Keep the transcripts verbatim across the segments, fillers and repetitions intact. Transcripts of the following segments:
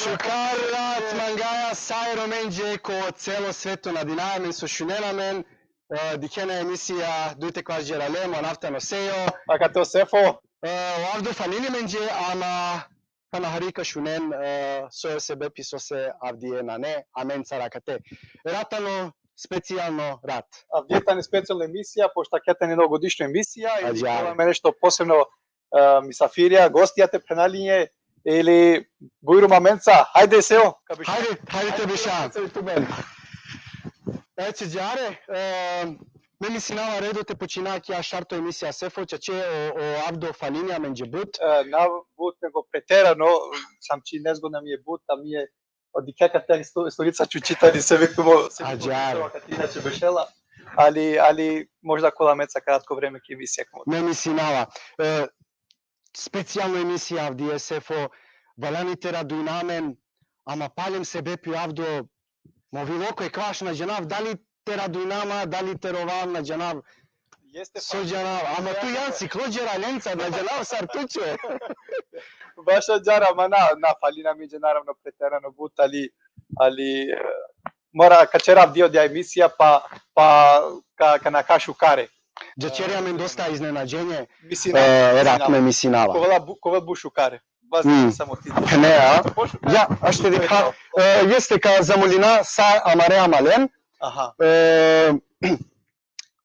Šukar rat mangaja sa e Romenđe ko celo sveto. Nadinava amen so šunena amen, e, dikhena emisija Duj te kvaš đerale, mo anav tano Sejo. Akate o Sefo. E, o Avdo falini amenđe, ama pana hari ka šunen, e, so e sebepi sose avdive nane amencar akate. Rat tano specijalno rat. Avdive tani specijalno emisija, pošto akate tani novogodišnjo emisija, i Ađar. Kela amen nešto posebno, e, misafirja, gostija te phena lenđe, ili bujrum amenca, hajde Seo, ka biša. Hajde, hajde te biša. Hajde, tu ben. Eće, Ađare, e, me misinava redo te počina ki aštarto emisija Sefo, čače o, o Avdo falini amenđe but. E, na but, nego preterano, sam či nezgodna mi e but, a mi e, o, dikha kate sto-, stolica čučita, ali se vikujemo, se vikujemo Ađar. Katina će bešela, ali, ali možda kola amenca kratko vreme ki emisija kamo. Me misinava, e, specijalno emisija avdive Sefo, valjani te radujna amen, ama palem sebepi Avdo, mo vilo ko ekvaš na džanav, dali te radujna man, dali te rovav na džanav. Jeste, so pa džanav, ama tu jan siklo đeralenca, na džanav sar tuće. Baš Ađar, ama na, na falini amenđe naravno preterano but, ali, ali, e, mora ka ćera avdive odija emisija, pa, pa ka, ka nakha šukare. Džaćeri amen dosta iznenađenje, misinava, e, rat misinava. Me misinava. Ka ovel bu-, ka ovel but šukare. Vas Mm. Samo ti. Ne, a? Pošukare. Ja, a što dikha, e, jeste ka zamolina sa amare amalen. Aha. E,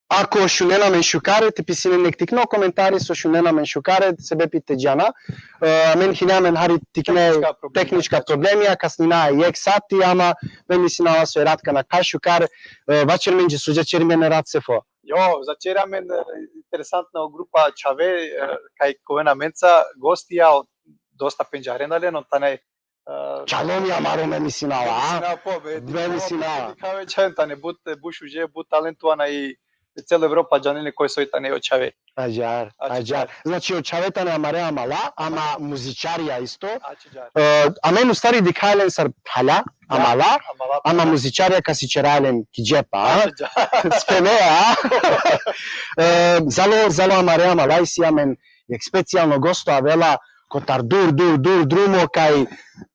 ako šunena amen šukare, te pisinen nek tikno komentari so šunena amen šukare, sebepi te džana. E, amen hine amen hari tikne tehnička problemi, tehnička problemi, a kasnina jek sati, ama me misinava so e rat ka nakha šukar, e, vaćer amenđe so džaćeri amen e rat Sefo. Jo, džaćeri amen, e, interesantna grupa čhave, e, kaj ka oven amenca, gostija, o, dosta pendžarena len, on tane, e, čalonja amaro me misinava, a? Me misinava po, me, me misinava. Dikha amenđe čhave tane, but, but šuže, but talentovana i cela Evropa džanena koj soj tane o čhave. Ađar, ađar, ađar. Znači, o čhave tane amare amala, ama muzičarja isto. Ađar. E, amen u stvari dikha len sar phralja, amala, amala, ama phralja. Muzičarja ka sićera len ki džepa, a? Ađar. Spene, a? E, zalo, zalo amare amala isi amen jek specijalno gosto, avela kotar dur, dur, dur drumo, kaj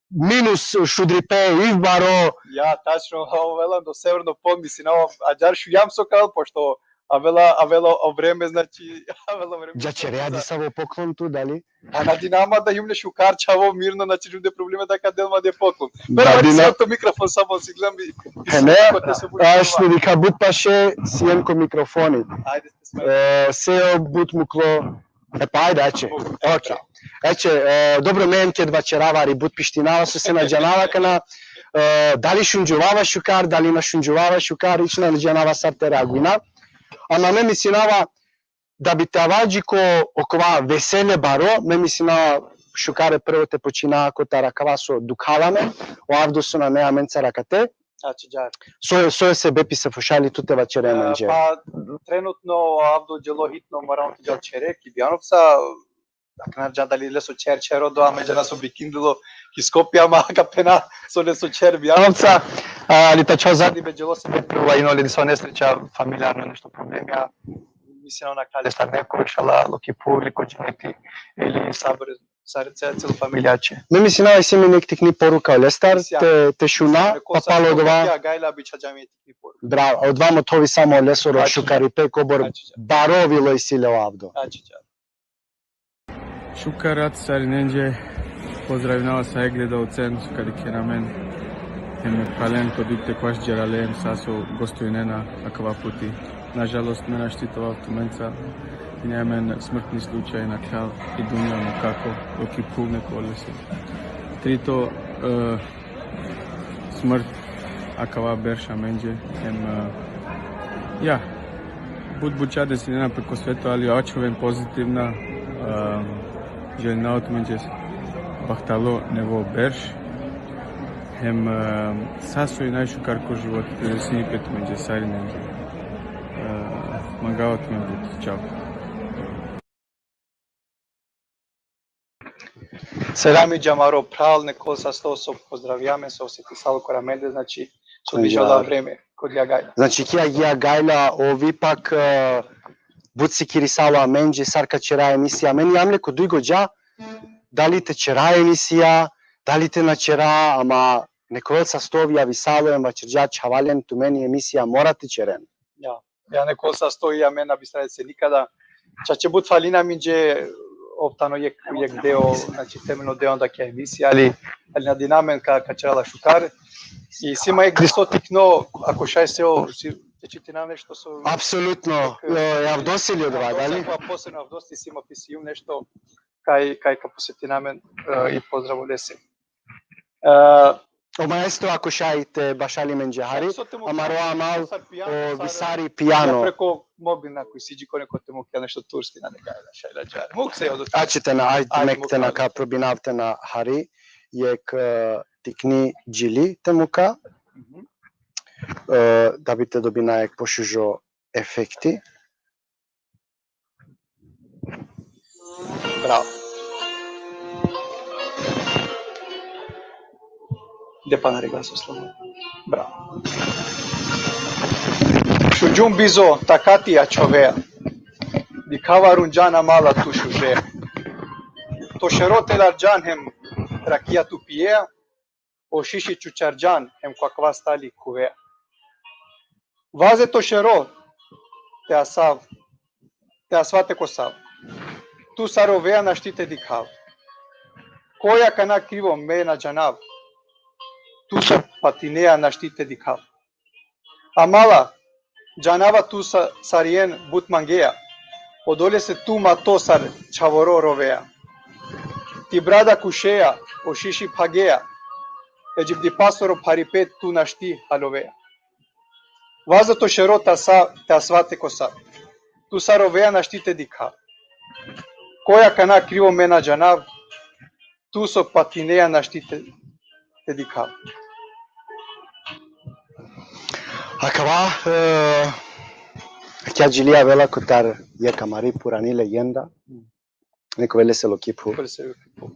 minus šudripe, iv baro. Ja, tačno, avela do severno pol, misinava, ađar šunđam so ka ovel, pošto avela, avela o vreme, znači, avela o vreme. Džaćerea disavo poklon tu, dali? A nadinava man da hijum le šukar čhavo, mirno, znači, hijum le probleme da ka del man le poklon. Nadina- Siem to mikrofon, samo si gledam i, i... He, ne, a što dikha but paše, siem ko mikrofoni. Ajde, ste smajli. E, Seo but muklo. E, pa ajde, aće. Okej. Aće, e, dobro, me ked vaćerava hari but pištinava, so se na džanava kana, e, dali šunđovava šukar, dali na šunđovava šukar, ič na džanava sar te reagujna. Ama me misinava da bi te ava dži ko okova vesele baro, me misinava šukare prvo te počina kotar akava so dukhala amen, o Avdo so nane amencar akate. Ađar. So, so e sebepi, Sefo, šaj li tu te vaćere amenđe? E, pa, trenutno Avdo đelo hitno, mora on te džal ćhere ki Bijanovca, dakle, na džana dali leso ćher, ćher odo, ama džana so bikindilo ki Skopje, ama ka phena so leso ćher Bijanovca, a, ali ta čhavo zadnji be đelo sebepi, ino le diso nesreća, familijarno nešto problemi, a mislim ona kalestar neko, inšala, lo ki phuv ili ko dženeti, ili sabr, sar, ce-, celo familijaće. Me misinava isi amen jek tikni poruka olestar, te, te šuna, pa palo odova. Ja, gajla bi čađa mi tikni poruka. Bravo, odova mothovi samo lesoro šukaripe, kobor baro vilo isi le o Avdo. Ađar. Šukar rat sarinenđe, pozdravinava sa e gledaocen, so ka dikhena amen. Hem e phralen ko Duj te kvaš đerale, hem sa so gostujnena akava puti. Nažalost, me našti te ovav tumenca. Amen smrtni slučaj na khjal i dunja mu kako, dok i pul ne kolese. Trito, e, smrt akava berš amenđe, em, e, ja, but buča desinena pe ko sveto, ali ačhoven pozitivna, e, želina tumenđe bahtalo nevo berš. Hem, e, sa so i najšukar ko život, e, sini pe tumenđe, sarinenđe. E, mangava tumen but. Čao. Selami dži amaro phral, nekol sasto so pozdravija amen, so osetisalo kora amende, znači, so Anđa. Bižala vreme ko Agija Gajla. Znači, ki Agija Gajla, ov ipak, e, but sikirisalo amenđe, sar ka ćera emisija. Amen ijam le ko duj godža, dali te ćera emisija, dali te na ćera, ama nekol sasto ov javisalo em vaćerđa: Čhavalen, tumen i emisija mora te ćeren. Ja, ja, nekol sasto i amen na bistrajse nikada. Čače but falina amenđe, ov tano jek, jek deo, znači, temeljno deo onda ki emisija, ali, ali nadina amen ka, ka ćera la šukar. I si ma jek diso tikno, ako šaj se o, si, te čitina nešto so... Apsolutno, jek, e, e, Avdosi li odova, dali? Posebno Avdosi, si ma pisijum nešto, kaj, kaj ka posetina amen, e, i pozdrav olese. E, O maestro, ako šaj te bašali amenđe hari, amaro amal, o visari pijano. Ja, preko mobilna, ako siđi ko neko te mukja nešto turski na neka, da šaj da džar. Muk se odo. Ači te na, aj, aj, mek te na ka probinav te na hari, jek, e, tikni džili te muka. Mhm. E, da bi te dobina jek pošužo efekti. Bravo. De pana regla so slobodno. Bravo. Šuđum bizo takati ačhovea. Dikhava runđan amala tu šužea. To šero te larđan hem rakija tu pijea. O šiši čučarđan hem ko akava stali kuvea. Vaze to šero te asav, te asva te kosav. Tu sa rovea našti te dikhav. Koj akana krivo me na džanav. Tu sa patinea našti te dikhav. Amala, džanava tu sa, sarien but mangea, odolese tu ma to sar čhavoro rovea. Ti brada kušea, o šiši phagea, e džibdipasoro pharipe tu našti halovea. Vazo to šero ta sa, te asva te kosa. Tu sa rovea našti te dikha. Koja kana krivo me na džanav, tu so patinea našti te, te dikha. Akava, e, kja džili avela kotar jek amari purani legenda. Neko vele se lokipu. Vele se lokipu.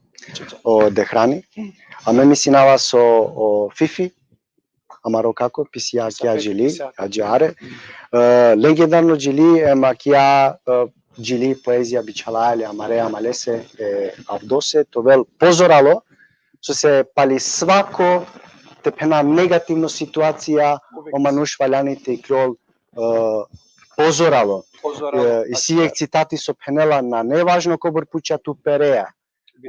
O Dehrani. A me misinava so o Fifi, amaro kako, pisija kja džili, adžare. E, legendarno džili, ema kja, e, džili poezija bičhalaja le amare amalese, e, Avdose, te ovel pozoralo, so se pali svako, te phena, negativno situacija, o manuš valjani te iklol, e, pozoralo. Pozoralo. E, isi jek citati so phenela: nane važno kobor puča tu perea,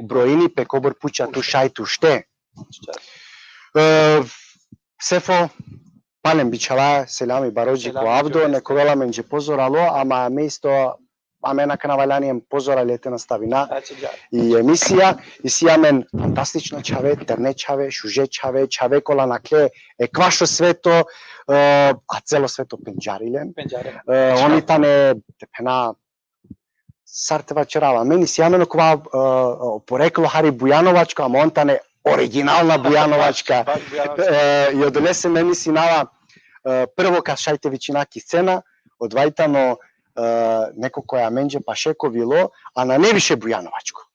brojini pe kobor puča tu šaj te ušte. E, Sefo, palem bičhala, selami baro dži ko Avdo, nek ovel amenđe pozoralo, ama me isto, amen akana valjani em pozorale te nastavina i emisija, isi amen fantastična čhave, terne čhave, šuže čhave, čhave kola nakhle ekvaš o sveto, e, a celo sveto pendžari len. Pendžari len. E, oni tane, te phena, sar te vaćerava. Amen isi amen okova, e, poreklo hari bujanovačko, ama on tane originalna bujanovačka. Baš, baš bujanovačka. E, i odolese me misinava, e, prvo ka šaj te vičina ki scena, odova i tano, e, neko koj amenđe paše ko vilo, a nane više bujanovačko.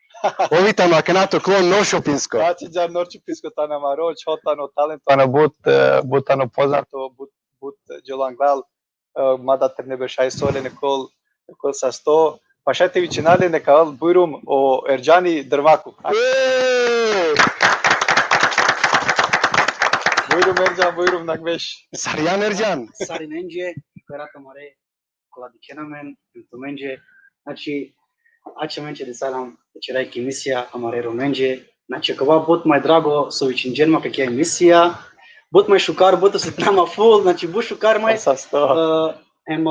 Ov i tano akana toklo Norrköpingsko. Znači, džar Norrköpingsko tano amaro, čho tano talentovano, but, e, but tano poznato, but, but dželo anglal, e, mada terne berša isi ole, nekol, nekol sasto. Pa šaj te vičina le, neka ovel, bujrum, o Erdžani Drvaku. E! Bujrum Erdžan, bujrum, nakh beš. Sarijan Erdžan. Sarinenđe, ko rat amare, kola dikhena amen, tumenđe. Znači, ačhe amenđe de salam, ćeraj ki emisija amare Romenđe. Znači, akava but maj drago so vičinđen ma ki emisija. But maj šukar, but osetinama full, znači, but šukar maj. Sasto. E, em,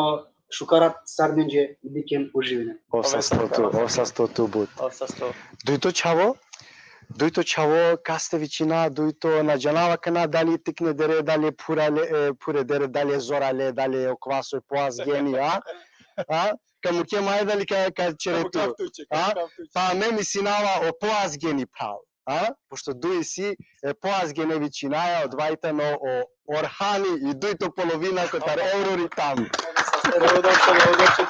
šukar rat sar menđe i diken uživine. Ov sasto tu, ov sasto tu but. Ov sasto. Dujto čhavo, dujto čhavo, kaste vičina, dujto na džanava kana, dali tikne dere, dali phure le, e, phure dere, dali zorale, dali okova soj poazgeni, a? A? Ka muke maje dali ka, ka čere tu. A? Pa me misinava o poazgeni phral. A? Pošto duj isi, e poazgene vičinaja, odova i tano o Orhani i dujto polovina kotar Euro Ritam. Dobrodošao, dobrodošao.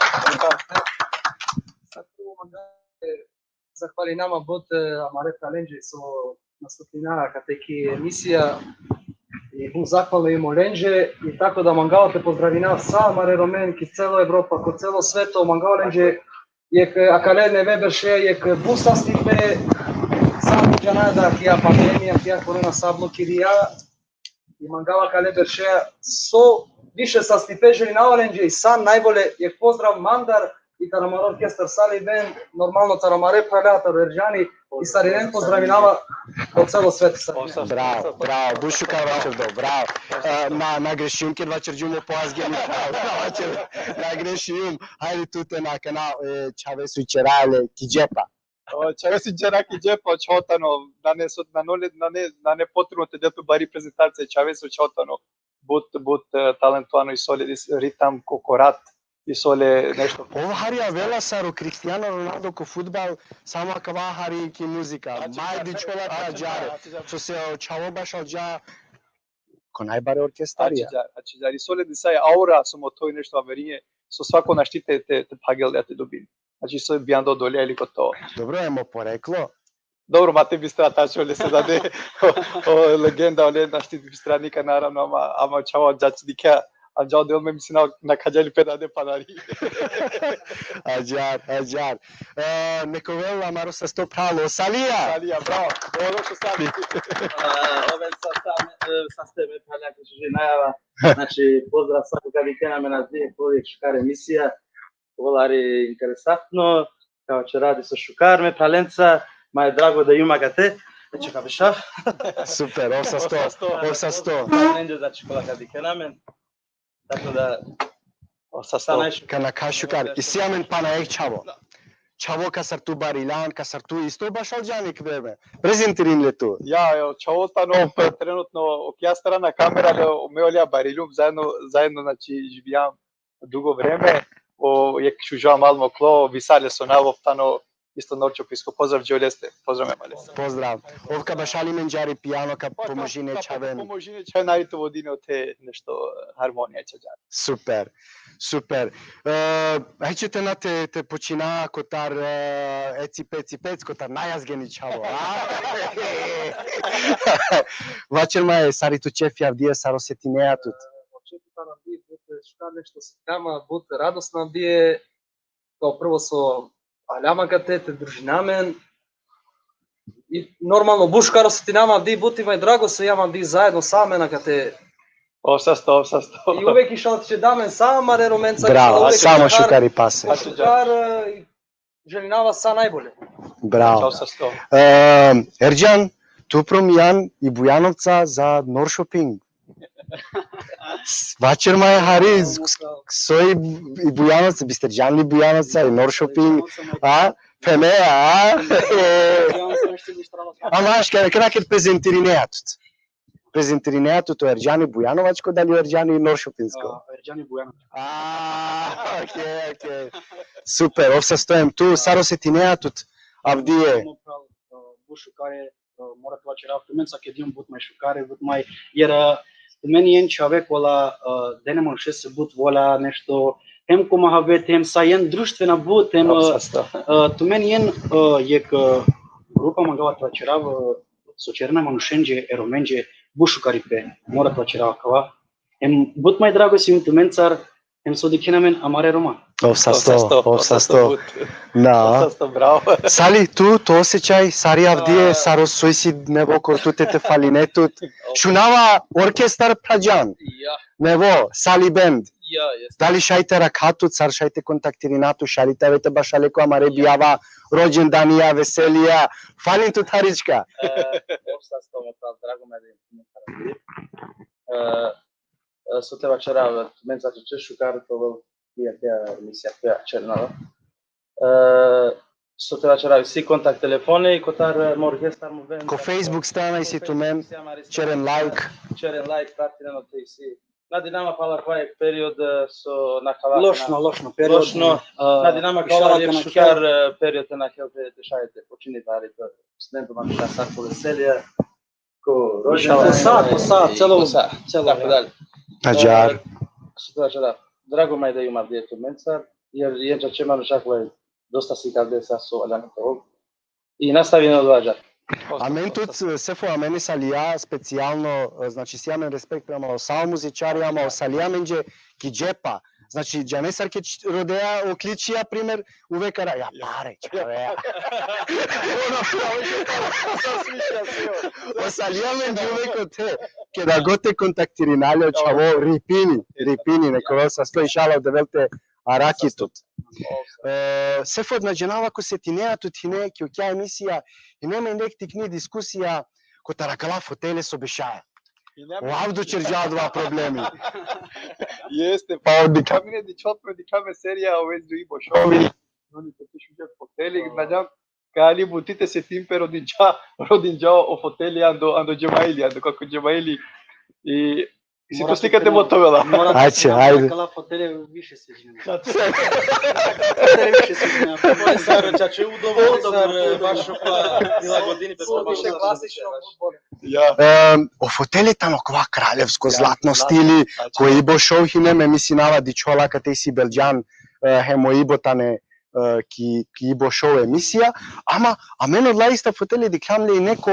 Zahvalinama but, e, amare talenđe so nastupina kate ki emisija i but zahvalno i molenđe i tako da mangava te pozdravina sa amare Romen ki celo Evropa, ko celo sveto, mangava lenđe jek, e, akale neve berše, jek, e, but sastipe, sa džana da kija pandemija, kija korona sa blokirija, i mangava akale berše, so više sastipe želinava lenđe i sa najbolje, jek pozdrav mandar i tar amaro orkestar Sali Band, normalno tar amare phrala, tar Erdžani, i sarinen pozdravinava po celo svet. Bravo, bravo, but šukar vaćerdo, bravo. E, na, na grešijum ked vaćerđum o poazgeni phral, na vaćer, na grešijum. Hajde tu te na kana, e, čhave so ćerale ki džepa. O, čhave so ćera ki džepa, o čhavo tano, nane so, nane, nane, nane potrebno te del pe bari prezentacija, čhave so čhavo tano but, but, e, talentovano, isi ole ritam ko, ko rat, isi ole nešto. Ov hari avela sar o Cristiano Ronaldo ko fudbal, samo akava hari ki muzika. Maje dičhola te ađare. So se o čhavo bašalđa, ko najbare orkestarija. Ađar, ađar, isi ole disaj aura, so mo toj nešto averinje, so svako našti te, te, te phagel da te dobin. Znači, so bijando dolja ili ko to. Dobro, emo poreklo. Dobro, ma te bistra tačno le se dade, o, o legenda, ole našti bistra nika, naravno, ama, ama čhavo džač dikha, anđal del me mislina na khađali pe dade panari. Ađar, ađar. E, nek ovel amaro sasto phral o Salija. Salija, bravo. Dobro što Sali. Ove sastave, sastave me phralja ko najava. Znači, pozdrav sa koga dikhena amen avdive, uvek šukar emisija. Ovel hari interesantno, ka vaćera diso šukar me phralenca, ma je drago da jum akate. Znači, ka biša. Super, ov sasto, ov sasto. Nenđe, znači, kola ka dikhena amen. Tako da, Ov sasto. sa najšukar. Kana ka šukar. Isi amen pana jek čhavo. Čhavo kasar tu bariljan, kasar tu isto bašalđan jek vreme. Prezentirin le tu. Ja, evo, čhavo tano, trenutno, okej, ja strana kamera, ali me olea bariljum, zajedno, zajedno, znači, živijam dugo vreme, o, jek šužo amal moklo, Visale so nav, ov tano isto Norčopisko, pozdrav dži oleste, pozdrav me maleste. Pozdrav. Ov ka bašali menđari pijano, ka Pa ka- pomožine ka čhaven. Pomožine čhaven, nari te vodine ote nešto harmonija čađar. Super, super. E, hajde te na te, te počina kotar, e, eci peci pec, kotar najazgeni čhavo, a? Vaćer maje, sar i tu ćefi avdive, sar osetinea tut. O ćefi tano avdive, but šukar nešto osetinama, but radosno avdive, kao prvo so aljam akate te družina amen, i normalno but šukar osetinama avdive, but i maj drago so jam avdive zajedno sa amen akate. Ov sasto, ov sasto. I uvek i šalćeda amen sa amare Romenca, Bravo, uvek samo šukar, šukar i pase. šukar, e, želinava sa najbolje. Bravo. Ov sasto. E, Erdžan, tu promijan i Bujanovca za Norrköping. Vaćer maje hari, s- s- soj i Bujanovca, bisterđan li Bujanovca i Norrköping, a? Pene, a? Ama šukar, kera ked prezentirinea tut. Prezentirinea tut o Erdžani Bujanovačko, dali o Erdžani Norrköpingsko? Erdžani Bujanovačko. A, okej, okej. Super, ov sasto em tu, sar osetinea tut avdive. But šukare, e, mora te vaćerav tumenca ked jum but maj šukare, but maj, jer, e, tumen jen čhave kola, e, dena manušese but volja nešto, hem ko muhabet, hem sa jen društvena but, hem, Ov e, sasto. e, tumen jen, e, jek, e, grupa, mangava te vaćerav, e, so ćerena manušenđe, e Romenđe, but šukaripe, mora te vaćerav akava. Hem but maj drago si tumencar, hem so dikhena amen amare Roma. Ov sasto, ov sasto. Ov Na. sasto, bravo. Sali, tu, to osećaj, sar i avdive, sar o soj si nevo kor tute, te faline tut. Šunava orkestar Prađan. Ja, Nevo, Sali Band. ja, jes. Dali šaj te arakha tut, sar šaj te kontaktirina tut, šaj li te ave te bašale ko amare bijava, rođendanija, veselija. Falin tut harička. E, ov sasto, mo pral, drago me da jum. E, e, so te vaćerav, men sa će šukar, to i akhea emisija koja ćerena. E, so te vaćerav, isi kontakt telefoni, kotar mo orkestar, mo bend. Ko Facebook strana isi tumen, ćeren like. Ćeren like, pratinen, te isi. Nadinama pala kova jek period, e, so nakava. Lošno, lošno period. Lošno. E, nadinama kava jek šukar, e, period te nakhel, te, te šaj te počini tari, te snem te ma sa ko veselje, ko rođendan. Ko sa, ko sa, celo, ko sa, celo, tako dalje. Ađar. E, so te vaćerav, drago ma je da jum avdive tumencar, jer jen čače manuša kova dosta sikavde sa so aljani te ov. I nastavinen odova ađar. Amen tut, Sefo, amen i Salija specijalno, e, znači, si amen respekt prema o sa o muzičari, ama o Salija amenđe ki džepa. Znači, džane sar ked rodea o kličija, primer, uvek ara, ja pare, čhavea. O Salija amenđe uvek ote, keda god te kontaktirina le o čhavo, ripini, ripini, nek ovel sasto, inšala, o Devel te araki tut. E, Sefo, na džanav ako setinea tut hine ki okja emisija, hine amen jek tikni diskusija kotar akala fotele so bešaja. O Avdo ćerđa odova problemi. Jeste, pa o dikha me, dičhol pe, dikha me serija, o već i bošovi. Oni te pišu džep foteli, na džanav, kali buti te setim pe, rodinđa, rodinđa o foteli ando, ando Džemaili, ando kako Džemaili. I, i si to slika te motovela. Mora te... Ajde, ajde. Kala fotele više sviđa. Fotele više sviđa. Sar čače udobno, sar baš pa prilagodini pe. Više klasično fudbal. Ja. Em, o fotele tano kova kraljevsko, ja, zlatno, zlatno stili, znači, ko Ibo Show hine, me misinava dičhola kate isi Belđan, e, hem o Ibo tane, e, ki, ki Ibo Show emisija, ama amen odola ista fotele dikhljam le i neko,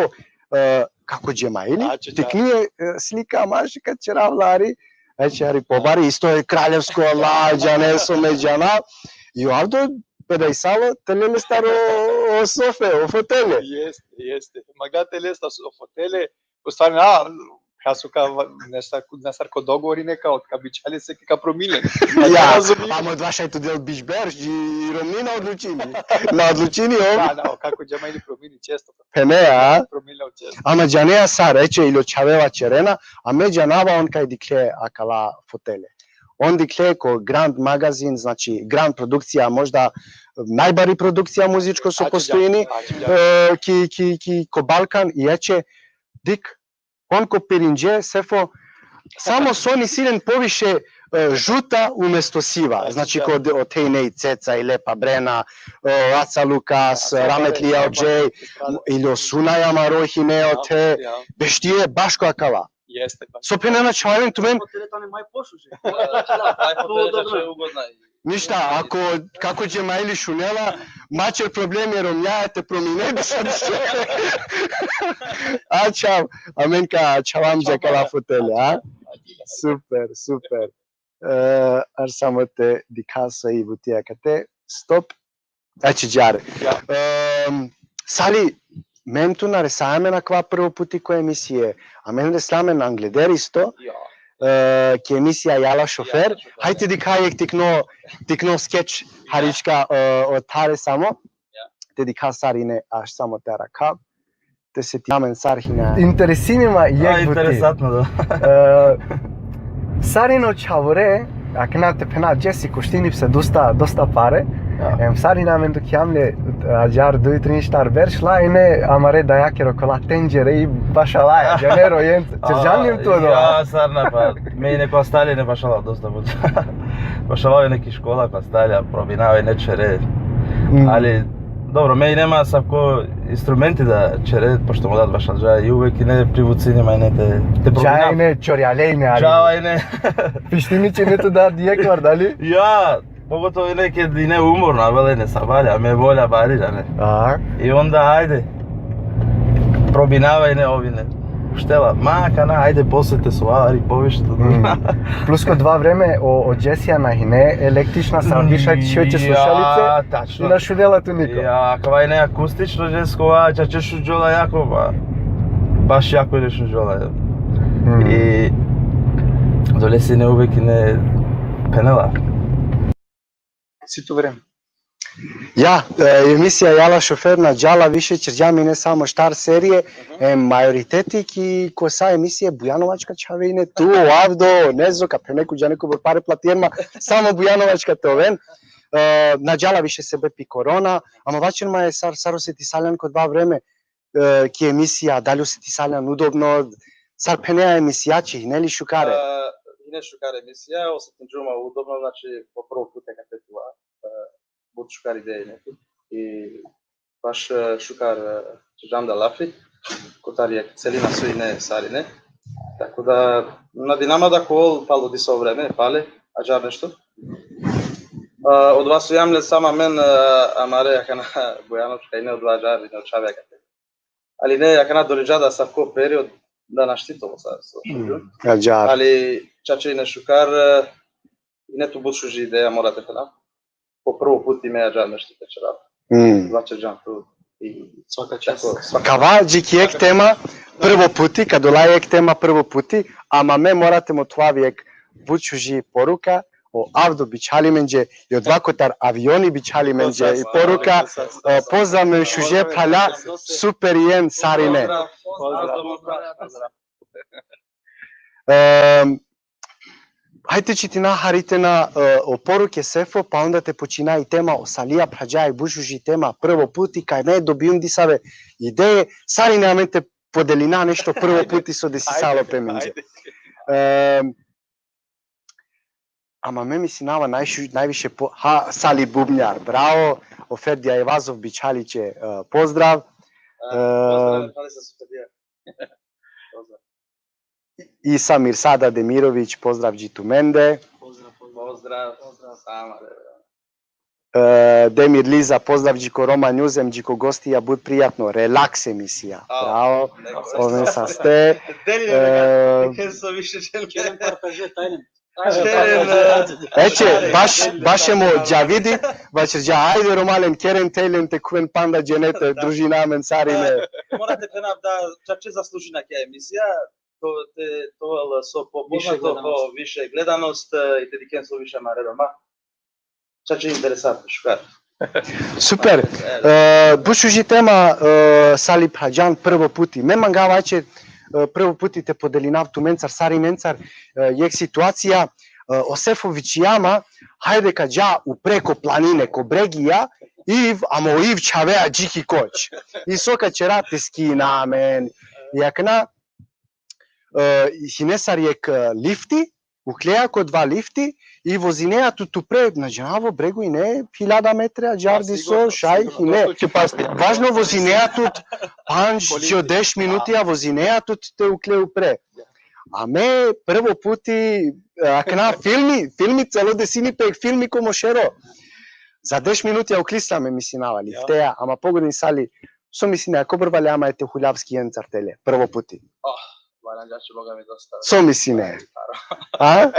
e, kako Džemaili, znači, da, tikni e, slika, maši, kad ćerav la ari, znači, ari pobari, isto e kraljevsko, la, džane so me džanav, i o Avdo pedajsalo te lel lestar o, o sofe, o fotele. Jeste, jeste. Manga te lel lestar o fotele, u stvari, na, ka so ka, nesar, nesar ko dogovori neka, ot ka bičhali se ka promilen. Ja, ama odova šaj tu del biš berš, i romni na odlučini. Na odlučini ov. Da, da, o kako Džemaili promini često. Pene, a? Promini često. Ama džanea sar, eče, ili o čhave vaćerena, a me džanava on kaj dikhle akala fotele. On dikhle ko Grand magazin, znači Grand produkcija, možda najbari produkcija muzičko so postojini, e, ki, ki, ki, ko Balkan, i eče, dik, on ko pirinđe, Sefo, samo so isi len poviše, e, žuta umesto siva. Znači, ko de-, o Tejnej Ceca i Lepa Brena, e, Aca Lukas, Rametli Audžej, ili o Sunaj amaro hine ote, beštije baš ko akala. Jeste, baš. So phenena čhave tumen. Fotele tane maj pošuže. Maj fotele, ugodna. Ništa, ako, kako Džemaili šunela, ma ćer problemi, romnjaja te promine, diša, diša. Ačhav, amen ka ačhavam dža kala fotele, a? Super, super. E, ar samo te dikha sa i butija kate, stop. Znači, džar. Ja. Em, Sali, amen tu na resaja amen akava prvo puti ko emisije, amen resla amen angleder isto, ja, e, ki emisija Jala šofer. Jala šofer. Hajde dikha jek tikno, tikno skeč, ja, harička, e, o thare samo. Ja. Te dikha sar ine, aš samo te arakhav. Te setina amen sar hine. Interesini ma jek buti. Interesantno, da. E, sar ine o čhavore, akana te phena, džesi koštini pese dosta, dosta pare. Ja. Em, sar ine amen dikhljem le, ađar duj, trin, štar berš, la ine amare dajakere okola tenđere i bašalaja, džanere, jen, ćerđan li tu odova? Ja, sar na, pa, me ine ko Astalija ine bašala dosta but. Bašala ine ki škola ko Astalija, probinava ine ćere. Mm. Ali, dobro, me ine ma asavko instrumenti da ćere, pošto mo dad bašalđa, i uvek ine privucini ma ine te, te probinava. Džaja ine, čorjale ine, ali. Džava ine. Pištini će ine tu dad jekhvar, dali? Ja, pogotovo ine ked ine umorno, avela ine sabale, a me volja bari, džane. Aha. I onda, ajde, probinava ine, ov ine. Uštela, ma, akana, ajde, posle te sova, ari poviše. Mm. Plus ko dova vreme, o, o džesija na hine električna, sar bi šaj, šaj te slušalice. Ja, tačno. I na šunela tu niko. Ja, kava ine akustično džesko, a, čače šunđola jako, ba. Baš jako ine šunđola, ja. Mm. I odolese ine uvek ine phenela. Si tu vreme. Ja, e, emisija Jala šofer na džala više, ćerđam ine samo štar serije, e, majoriteti ki ko sa emisije Bujanovačka čhave ine, tu, o Avdo, Nezo, ka phene ku džane kobor pare platien ma, samo Bujanovačka te oven. E, na džala više sebepi korona, ama vaćer ma e sar, sar osetisaljan ko odova vreme, e, ki emisija, dali osetisaljan udobno, sar phenea, emisija či hine li šukare? E, hine šukare emisija, osetinđum ma udobno, znači, po prvo put akate tu, e, but šukar ideja ine. I baš, e, šukar, e, ćerđam da lafi kotar jekh celina so ine sarine. Tako da, nadinama da ka ol palo diso vreme, pale, ađar nešto. E, odova so jam le samo amen, e, amare akana Bujanovačka ine, odova ađar ine o čhave akate. Ali ine, akana doleđa da asavko period da našti te ol sa, so šuđum. Mm, ađar. Ali čače ine šukar, e, ine tu but šuži ideja, mora te phena. Po prvo puti me ađar nešto te ćerav. Mm. Vaćerđam tu. I svaka čast. Tako, svaka. Ka ava dži ki jekh tema prvo puti, ka dola jekh tema prvo puti, ama me mora te mothovav jekh but šuži poruka, o Avdo bičhali amenđe, i odova kotar avioni bičhali amenđe i poruka, e, pozdrav amen šuže phralja, super jen sarine. Pozdrav. Pozdrav. Pozdrav. Em, hajde te čitina hari te na, e, o poruke Sefo, pa onda te počina i tema o Salija phrađa, i but šuži tema, prvo puti, kaj me dobijum disave ideje, sarine amen te podelina nešto prvo puti so desisalo pe amenđe. Em, ama me mislinava najšu-, najviše po-, ha, Sali Bubnjar, bravo, o Ferdija Evazov bičhali će, e, pozdrav. E, pozdrav, Ferdija. Pozdrav. Isa Mirsada Demirović, pozdrav dži tumende. Pozdrav, pozdrav. Pozdrav. Pozdrav. Sama. E, Demir Liza, pozdrav dži ko Roma News, em dži ko gostija, but prijatno, relaks emisija. A, bravo. Oven saste. Deli, e, neka, neka so više želim. Kerem partaže, tajnen. Kerem, e, eće, baš, baš em o Džavidi, vaćerđa, ajde, Romalen, kerem te len te khuven panda dženete, družina amen sarine. E, mora te phena da čače zaslužina ki emisija, to, te, to, so po više poznato, gledanost, po više gledanost, e, i te dikhen so više amare Roma. Čače interesantno, šukar. Super. E, but šuži tema, e, Sali phrađan, prvo puti. Me mangava će, e, prvo puti te podelinav tumencar, sarinencar, e, jekh situacija, e, o Sefo vičinđa ma, hajde ka dža upre ko planine, ko bregija, iv, ama o iv čhavea dži ki koč. I so ka ćera, te skina amen. I akana, e, hine sar jekh, e, lifti, uklea ko odova lifti i vozinea tut upre, na džanav, o brego ine hiljada metre ađar diso, šaj hine. Važno, vozinea tut pandž dži o deš minuti, a vozinea tut te ukle upre. A me prvo puti, e, akana filmi, filmi celo desini pe, filmi ko mo šero. Za deš minuti a uklisla me, mislinava, liftea, ama pogodin Sali, so mislinea, kobor valjani ma te huljav skijencar tele, prvo puti? Oh, valjani, Boga mi, dosta. So mislinea? A?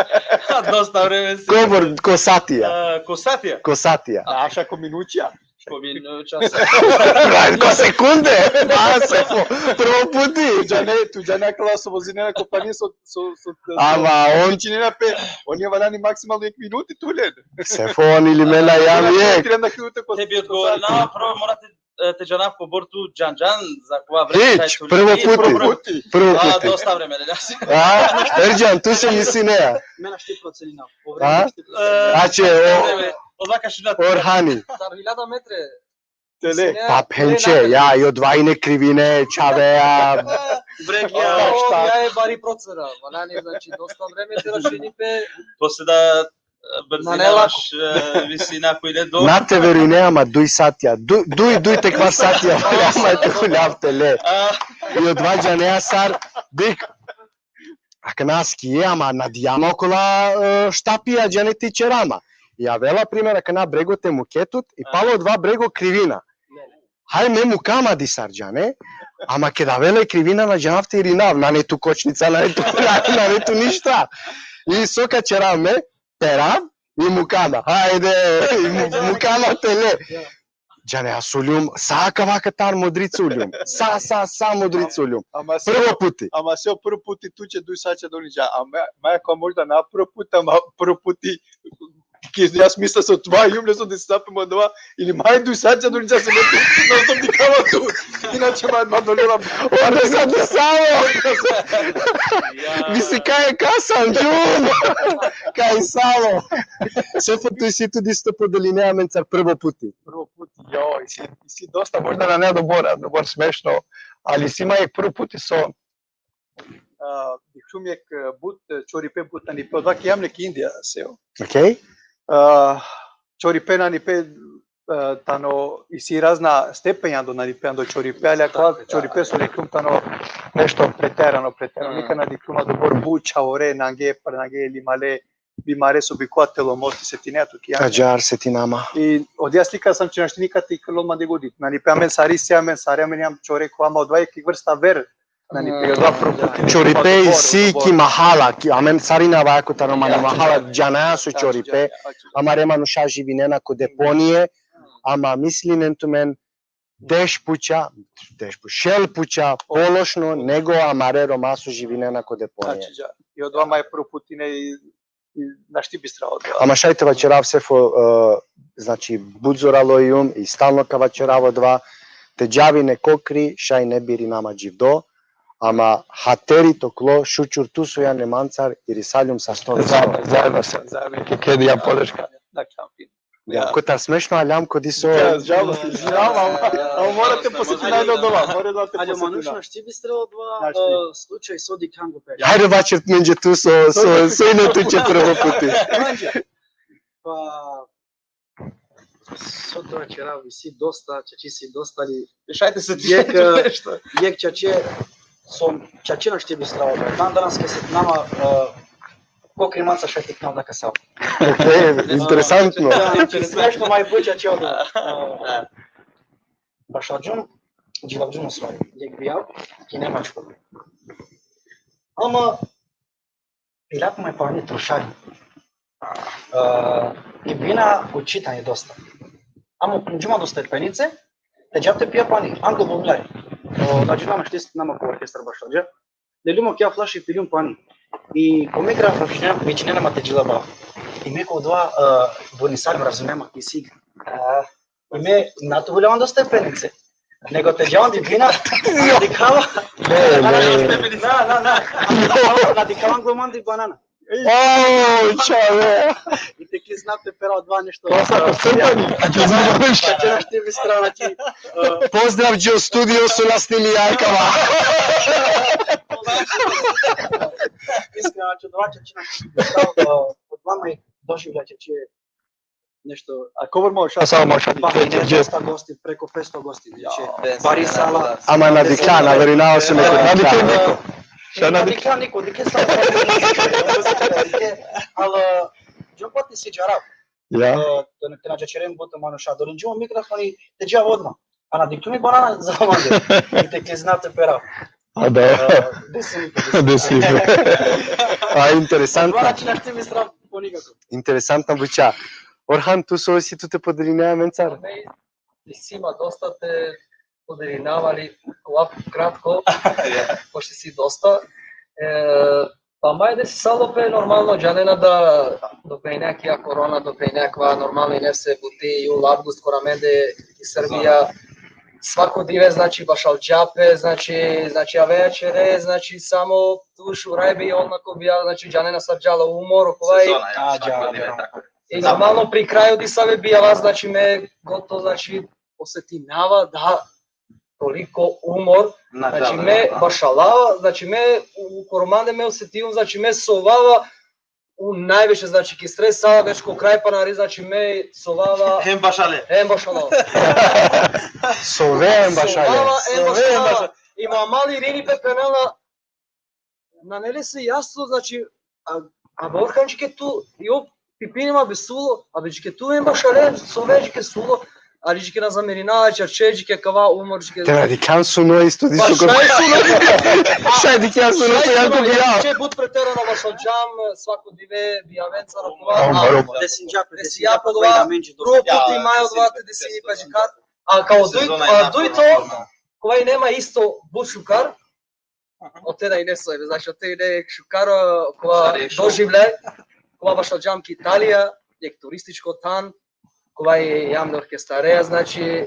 Dosta vreme si. Kobor, ko satija? E, ko satija? Ko satija. A, aša ko minuća? Ko minuća. Ko sekunde. A, Sefo, prvo puti. Tu džane, tu džane akala so vozinena ko planine so, so, so, so, ama on činena pe, on je valjani maksimalno jekh minuti te ulen. Sefo, on ili me na jam jekh. Te bi odgovorina, prvo mora te, e, te džanav kobor tu džanđan, za kova vreme. Hič, prvo puti. Prvo puti. A, dosta vreme, ne? A, Erdžan, tu so mislinea? Me našti proceninav. A? Znači, o, Orhani. Tar hiljada metre. Tele. Pa phenče, ja, i odova ine krivine, čhavea. Bregija. O, ja, e bari procena. Valjani, znači, dosta vreme te rašini pe. Posle da, e, brzina, maš, e, visina ko ine do. Na te verujne, ama duj satija. Du-, duj, duj te kvar satija. Ama te huljav tele. A. I odova džanea sar, dik, akana skije, ama na dijama okola, e, štapija, džane, te ćera ma. I avela, primer, akana brego te muke tut, i palo odova brego krivina. Haj me muka ma disar, džane, ama keda avela i krivina, na džanav te irinav, nane tu kočnica, nane tu, nane tu ništa. I so ka ćera me, perav, i muka ma. Hajde, i mu-, muka ma tele. Džane, a so uljum, sa akava katar modrica uljum. Sa, sa, sa modrica uljum. Ama se, prvo puti. Ama se o prvo puti tuće duj satija doniđa. Ama, ma ako možda na prvo puti, ama prvo puti Ki, jaz mislil sem, dva jumlja so da se zapemo dva, ili maj du sad, sad ulica se ne, no, to mi kao tu. Inače, ma, ma, dolela. Onda sam disalo. Misli, kaj je kasan, džun. Kaj salo. Sefo, tu si tu isto podeline amencar prvo puti. Prvo puti, jo, isi, isi dosta, možda na ne dobor, dobor smešno, ali si ima jek prvo puti so, a, dikhljum jek, e, but, e, čoripe but nanipe, odova ki amne ki Indija, se, jo. Okej. A, čoripe nanipe, e, tano isi razna stepenja do nanipe, ando čoripe, ali akava čoripe so dikhljum tano nešto preterano, preterano. Mm. Nikad na dikhljum dobor but čhavore, nange, par nange, ili male, bimare so bikova telo, moti, setinea tu ki amne. Ađar setinama. I odija slika sam, če našti nikad te iklol mande godi. Nanipe amen sari, se amen sari, amen jam čore ko, ama odova jek vrsta ver. Nanipe, odova prvo puti. Čoripe isi ki mahala, ki, amen sarine avako tano mande mahala, džanaja so čoripe, amare manuša živinena ko deponije, ama mislinen tumen deš puća, deš pu-, šel puća pološno, nego amare Roma so živinena ko deponije. Znači, dža. I odova maj prvo puti ine i, i našti bistra odova. Ama šaj te vaćerav, Sefo, e, znači, but zoralo jum i stalno ka vaćerav odova, te džav ine kokri, šaj ne birinama dživdo, ama hateri toklo, šućur tu so jan e mancar, irisaljum sa sto. Zajedno, zajedno sa. Zajedno. Ke, kedi ja podrška. Da, kampi. Ja, kotar smešno aljam ko diso. Ja, džavo, džavo, ama, ama mora te posetina odova, mora da te posetina. Ali manuš našti bistra odova, e, slučaj so dikhljan pe. Hajde, vaćer menđe tu so, so, so ine tuće prvo puti. Pa, so te vaćerav, isi dosta, čače isi dosta, ali šaj te se jek, nešto. Jek čače, so čače našti bistra odova. Dan danas ke setinama, e, kokri mancar šaj te dikhljav da kasavo. Okej, interesantno. Da, smešno, maj but čače odova. E, bašalđum, džilavđum, u stvari, jek bijav ki Nemačko. Ama, pilat maj pani trošari. E, i bina u čitanje dosta. Ama uklonđum ando stepenice, te džav te pija pani, anglo bumljari. O, znači, nama šti, nama ko orkestar bašalđa. Leljum okija flaši, piljum pani. I ko mikrofon vičinena, vičinena ma te džilava. I me ko odova, e, burnisar, razumema ki sig. E, i me na te huljav ando stepenice. Nego te džav andi bina, na dikhava. Ne, ne. Na, na, na. Na dikhava anglo mandi banana. O, čhave. I te kliznav te perav odova nešto. Ko sa, ko sa, ja. Čače našti bistra, znači, e, pozdrav, Džo Studio, so na snimi akava. Iskreno, znači, odova čače našti bistra, e, odova maj doživlja čače nešto. A kobor manuša, samo manuša. Pa, ine dosta gosti, preko petsto gosti, znači, bari sala. Ama na dikhlja, na verinava so neko. Na dikhlja niko. Šaj na dikhlja niko, dikhe sala. Ali, džon pati si džarav. Ja. E, te na, te na džaćeren but manuša, dolinđum o mikrofoni, te džav odma. A na dikhlum i banana za mande. I te kliznav te perav. A da. E, desi mi to, desi mi to. Desi mi to. A, interesantno. Znači, našti bistra po nikako. Interesantna buća. Orhan, tu so isi tu te podeline amencar? Me isi ma dosta te podelinav, ali ovako kratko, pošto si dosta. E, pa maj desisalo pe normalno, džanena da dok ine akija korona, dok ine akava, normalno ine se buti, jul, avgust, kora mende i Srbija, svako dive, znači, bašalđa pe, znači, znači, avea čere, znači, samo tu šurajbe, i onako bija, znači, džanena sar džala umor, okova i. Sezona, ja, svako dive, tako. I normalno pri kraju disave bijava, znači, me gotovo, znači, osetinava da toliko umor, znači, me bašalava, znači, me u, u koromande me osetinđum, znači, me sovava u najviše, znači, ki stresa, već ko kraj panari, znači, me sovava. Hem bašale. Hem bašalava. Sove hem bašale. Sovava hem bašalava. I ma mali Irini pe phenela, nane le si jasno, znači, a, a Orhan džike tu, jo, pipini ma be sulo, a be džike tu hem bašale, sove džike sulo, ali džike na zamerina, čače džike kava umor džike. Te na dikhljan suno isto diso. Pa šaj suno. Šaj dikhljan suno, šaj jako bija. Čače but preterano bašalđam, svako dive bijavencar, okova. Desinđa pe, desinđa pe, prvo puti maj odova te desini pe džikar. A kao duj, a dujto, kova ine ma isto but šukar, ote da ine soj, znači, ote ine šukar, kova doživljaj, kova bašalđam ki Italija, jekh turističko than, kova i jam le orkestarea, znači,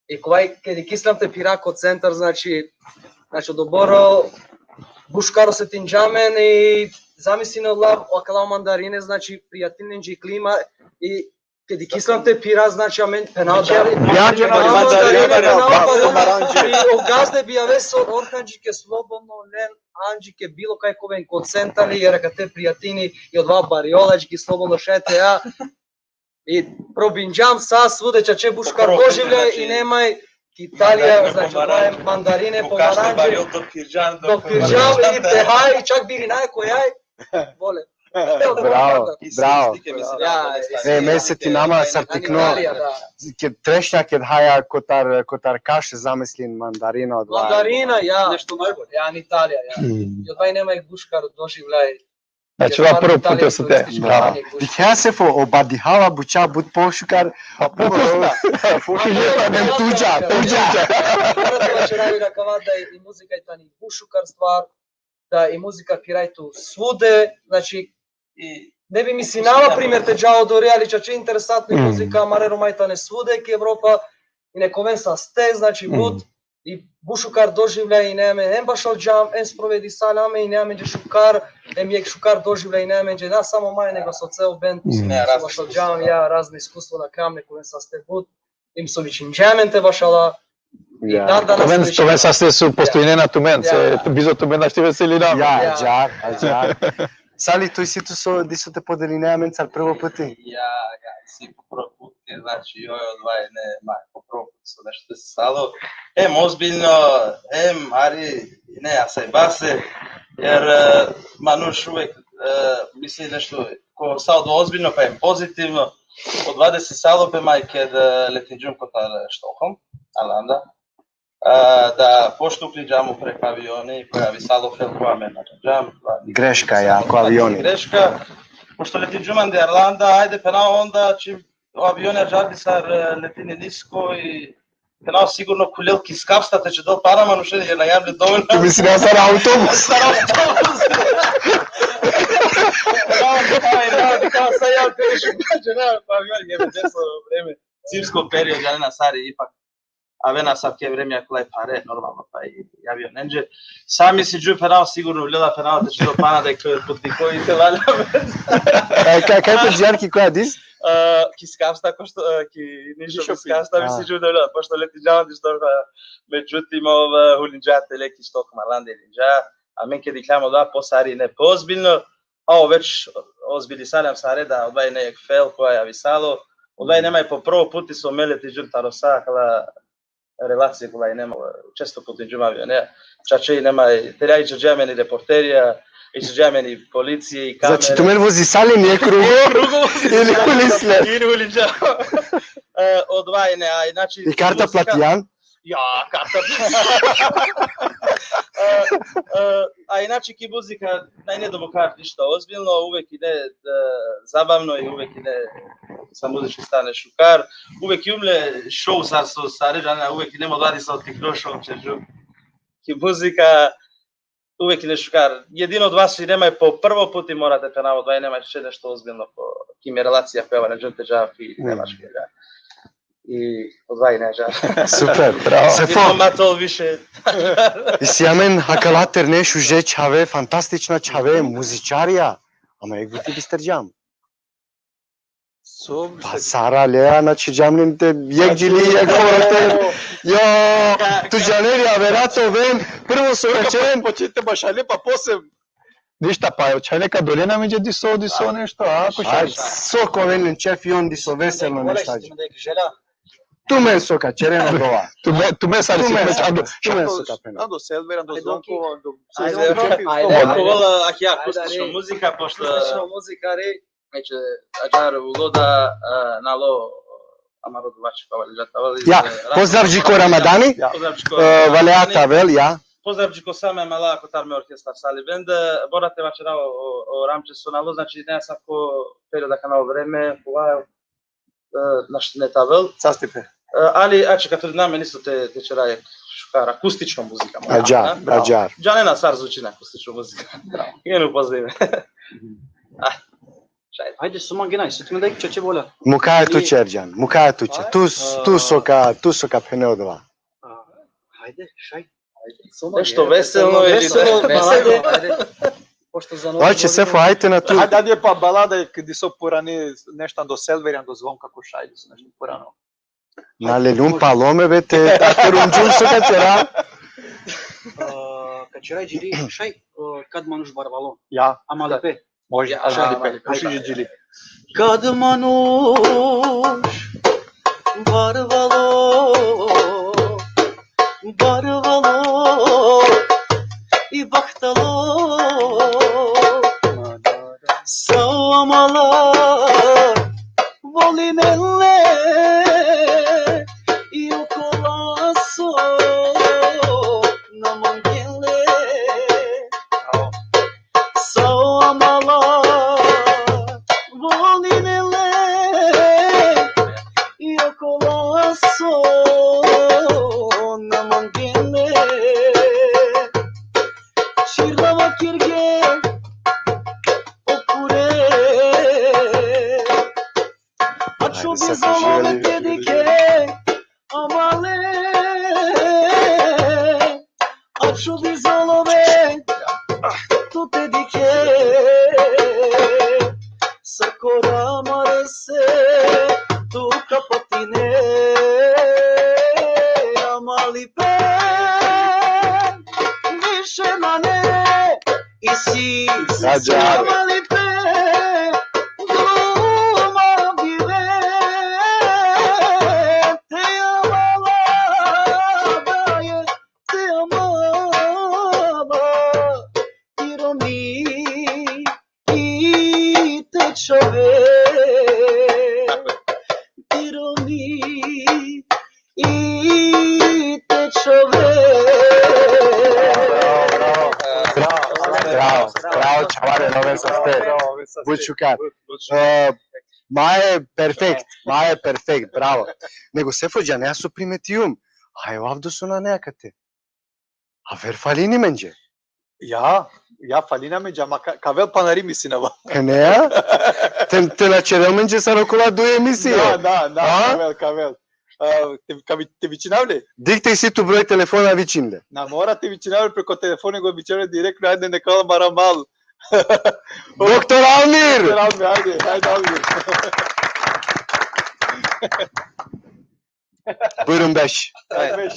i kova i ked ikislam te phira ko centar, znači, znači, odobor o buškar osetinđa amen i zamislin ola, akala mandarine, znači, prijateljnenđe i klima i ked ikislam te phira, znači, amen phenava. Ja, ja, ja, mandarine, ja, phenava, ja, pa, ja, i o gazde bi aves o-, orhanđike slobodno len anđike bilo kaj ka oven ko centar, jer akate prijatelji i odova barjola, anđike slobodno šaj te ja. I probinđam sa svude, čače buškar doživljaj, znači, i nemaj, Italija, mandarine, znači, pomaranđe. Mandarine, pomaranđe, dok pirđam i te haj, čak birinaja ko jaj, vole. Bravo, bravo. Ja, e, me setinama sar tikno, Italija, da. Ked trešnja, ked haja kotar, kotar kaše, zamislin mandarina, odova. Mandarina, ja. Nešto najbolje. Ja, Italija, ja. Mm. I odova nemaj buškar doživljaj. Znači, ova prvo put se te. Bravo. Dikhaja Sefo, o Badihava buča but pošukar. Pa pokusna. Pokusna. Tuđa, tuđa. Moram da vaćerav i rakava da i muzika i tani bušukar stvar, da i muzika phiraj tu svude, znači, i ne bi mislinava, primer, te dža odori, ali čače interesantno i muzika, amare Roma i tane svude ki Evropa, i nek oven saste, znači, but, i bušukar doživljaj ine amen, em bašalđam, em sprovedisam amen, ine amenđe šukar, em jekh šukar doživljaj ine amenđe, na samo maj, nego so ceo bend, so bašalđam, ja, razna iskustvo nakljam, nek oven saste but, em so vičinđa amen te bašala, i dan danas oven, oven saste so postojinena tumen, se bizo tumen našti veselina. Ja, ađar, ađar. Sali, tu isi tu so, diso te podeline amencar prvo puti? Ja, ja, isi po prvo puti, znači, joj, odova ine maj, po prvo puti so nešto se stalo. Em ozbiljno, em, ari, ine, asaj base, jer, e, manuš uvek, e, misli nešto, ko sa odova ozbiljno, pa em pozitivno, odova desi salo pe maj ked, e, letinđum kotar, e, Stockholm, Arlanda, e, da pošto uklinđam upre ko avioni, ko avisalo fel ko amen ađam. Greška, ja, ko avioni. Greška. Pošto letinđum ande Arlanda, ajde, phenava, onda čim o avioni ađar bi sar, e, letini nisko i phenava, sigurno khulel ki skapsta te čedel pana manušen, jer na jam le dovoljno. Tu mislinea sar autobus. Sar autobus. Phenava, phenava, phenava, sa jam te više pađe, na, pa avion, jebe, deso vreme. Zimsko period, ja, na, sari, ipak avena asavke vremja kolaj phare, normalno, pa i avionenđe. Sa mislinđum, phenava, sigurno ulela, phenava, te čedel pana, da i putniko i te lal amen. Kaj, kaj, kaj te džan, ki koja dis? E, ki skapsta, ko što, e, ki Nišo, ki skapsta, mislinđum da ulela, pošto letinđam Dizdorfa, međutim, ov, e, hulinđa te le ki Stockholm, Arlanda hulinđa, amen ked dikljam odova, posari ine poozbiljno, a o već ozbiljisali amen sare da odova ine jekh fel koja avisalo, odova ine maj po prvo puti so me letinđum taro sa akala relacije kola ine maj, često putinđum avionea, čače ine maj, te laj čače amen i reporterija, i čače amen i policije, i kamere. Znači, tumen vozisalen jekh krugo, krugo ili hulisle? Ili hulinđa. E, odova ine, a inače... I karta platijan? Ja, karta. E, e, a inače ki muzika, naj ne doboka ništa ozbiljno, uvek ine, e, zabavno i uvek ine sa muzičke strane šukar. Uvek i umle šou sar so sare džana, uvek ine mo dadi sa tikno šou čeđu. Ki muzika, uvek ine šukar. Jedino odova so ine maj po prvo puti, mora te phenav, odova ine maj čače nešto ozbiljno, ko, ki me relacija koja ine džan te dža ki Nemačka. I odova ine dža. Super, bravo. Sefo. Nisam matol više. Isi amen akala terne šuže čhave, fantastična čhave, muzičarija. Ama jekh buti bisterđam. Pa sar alea, znači, džam len te jekh džili, jekh horote. Jo, tu džaner, ja, verato ven, prvo so ka čeren. Počite bašale, pa posle. Ništa, pa čhane ka dolen amenđe diso, diso nešto, a, ko šaj. So ka oven len čefi, on diso veselo nešto. Tumen so ka čeren odova. Tumen, tumen sar si, tumen, tumen so ka pena. Ando Selver, ando Zvonko, ando... Ajde, ajde. Kola, akija akustično muzika, pošto... Akustično muzika, re. Neće, ađar ulo da, e, nalo, amaro duvači pa vali džata vali, ja, e, pozdrav dži ko Ramadani. Ja. Pozdrav dži ko, e, Ramadani. Valea te avel, ja. Pozdrav dži ko sa me mala kotar me orkestar Sali Bend, e, mora te vaćera o, o, o Ramče so nalo, znači, ne asavko perioda kana o vreme, kova, e, našti ne te avel. Sastipe. E, ali, ače, ka trudina me isto te, te ćera jekh šukar akustično muzika. Ađar, ađar. Džanena sar zvučini akustično muzika. Bravo. Jen upozorime. Ah. Hajde, so mangena, so tumen da čače bola. Mukaja tuće, Erdžan, mukaja tuće. Tu, tu so ka, tu so ka phene odova. A, hajde, šaj. Nešto veselo ili Veselo, balade. Pošto za Novu Vaće, Sefo, ajte na tu. Hajde, ajde pa balada, kedi so purani nešto do Selverjan, do Zvonka Košaj, so nešto purano. Na lelum palome, be, te, te runđum so ka ćera. A, ka ćera džili, šaj, a, Kad manuš barvalo. Ja, Amalipe. Može, Ja, ajde, ajde, ajde, ajde, puši ajde. džili. Kad manuš barvalo, barvalo, i bahtalo, sa amala volinele, i okola so na mangele. Sa amala volinele, i okola so na mangele. Čirava kirge o kure. Ačho Ajde, sad bizolove živeli. Te dikhe amale. Ačho bizolove tu te dikhe. Sa kora amare se tu kapatine. Amalipe više nane. Isi Rađa. amalipe, duma bive, te amala, daje, te amala, ti romi, i te čove, ti romi, i te čove. Bravo, bravo, bravo, čhavare, nove saste. But šukar. E, ma je perfekt, ma je perfekt, bravo. Nego, Sefo, džanea so primetium. Aj, avdo so nane akate. Aver falini menđe. Ja, ja, falini menđe, ama ka, ka avel panari, mislinava. Pe ne, a? Te, te na ćerel menđe sar okola duj emisije. Da, da, da, A? Ka avel, ka avel. A, te, ka vi-, te vičinav le? Dikh te isi tu broj telefona, vičin le. Na mora te vičinav le preko telefoni, go vičinav le direktno, ajde, neka mara mal. Doktor Almir! Doktor Almir, ajde, ajde, Almir. Bujrum, beš. Ajde, beš.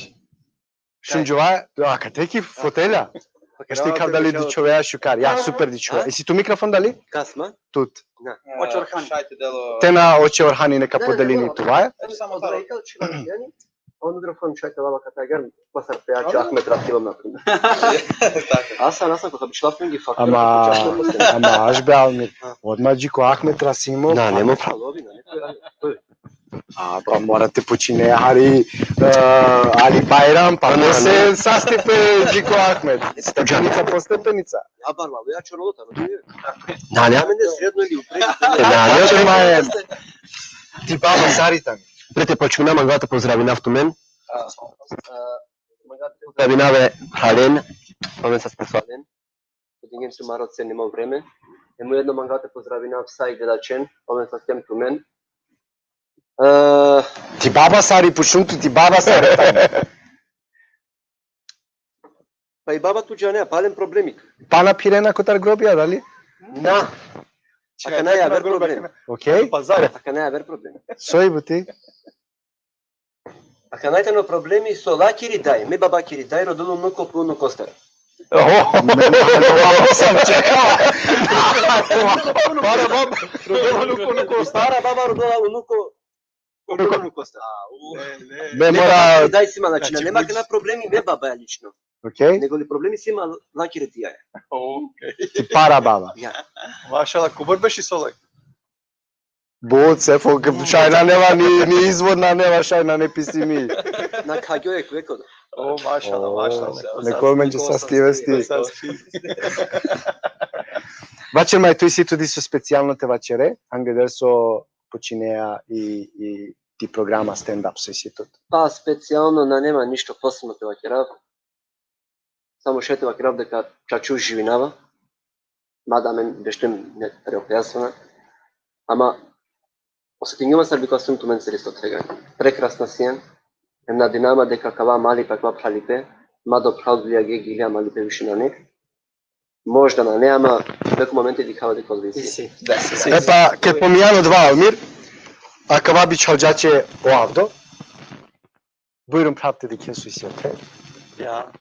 Šunđova, akate ki fotelja. Ešti ka dali dičhoveja šukar. Ja, super dičhoveja. Isi tu mikrofon dali? Kasma? Tut. Oče Orhani. Šajte delo. Te na oče Orhani neka Ne, ne, podelini ne, tuvaja. Samo da ikal činam, yani, onda mikrofon čaj te lava kata, jer pa sar pe ače Ahmet Rakilov, na primer. Tako. Asa, nasa, ko bi šla fungi faktor, Ama, ko čašno posle. ama aš be, Almir. Odma dži ko Ahmet Rasimo. Na, nema problemi, na, nema problemi. A, pa mora te počine hari, e, Ali Bajram, pa Pa na, posle na. Sastipe dži ko Ahmet. Stepenica po stepenica. Ja bar malo, ja ću rolota, no, nije. Na, ne, amen je sredno ili upre. Na, ne, ma je. Ti baba Saritan. Pre te počmina, mangava te pozdravinav tumen. Pozdravinav e phralen, oven sas phralen. Podingen tu maro cenimo vreme. Em ujedno mangava te pozdravinav sa i gledačen, oven sas tem tumen. E, Ti baba Sari, pučum tu, ti baba Sari tani. Pa i baba tu džanea, palen problemi. Pana phirena kotar grobija, dali? Na. Akana aver problemi. Okej. Pazar. Akana aver problemi. Soj buti? Akana tano problemi so lakiri daj, me babakiri daj rodilo unuko po unukostar. Oho. Sam čekao. Para baba. Rodilo unuko, unuko. Para baba rodila unuko po unukostar. Me Me mora, babakiri daj sima, znači, Znači, nema budi- akana problemi me baba lično, okej? nego li problemi sima lakiri daj. Okej. Ti para baba. Ja. Mašala, kubor beši solek. But, Sefo, šaj nanela ni, ni izvor nanela, šaj nane pisimi. Na kagjo je kveko da. O, mašala, mašala. Neko menđe sa stivesti. Vaćer, maj, tu isi tu diso specijalno te vaćere, angleder so počinea i, i ti programa stand-up so isi tu. Pa specijalno na nema ništo posebno te vakerav. Samo še te vakerav deka čaču živinava. Mada amen beštujm ne preokejasvana. Ama osetingjum sar bikva sum tumencar isto tegani. Prekrasna sien, em nadinama deka kava malipe, kava phralipe, ma do phral dulja ge gilja, malipe više nane. Možda nane, ama neko momenti dikhava deka odvisi. Isi. Da, isi. E pa, ked pominjan odova, Almir, akava bičhalđa će o Avdo. Bujrum, phrav, te dikhen so isi ote. Ja.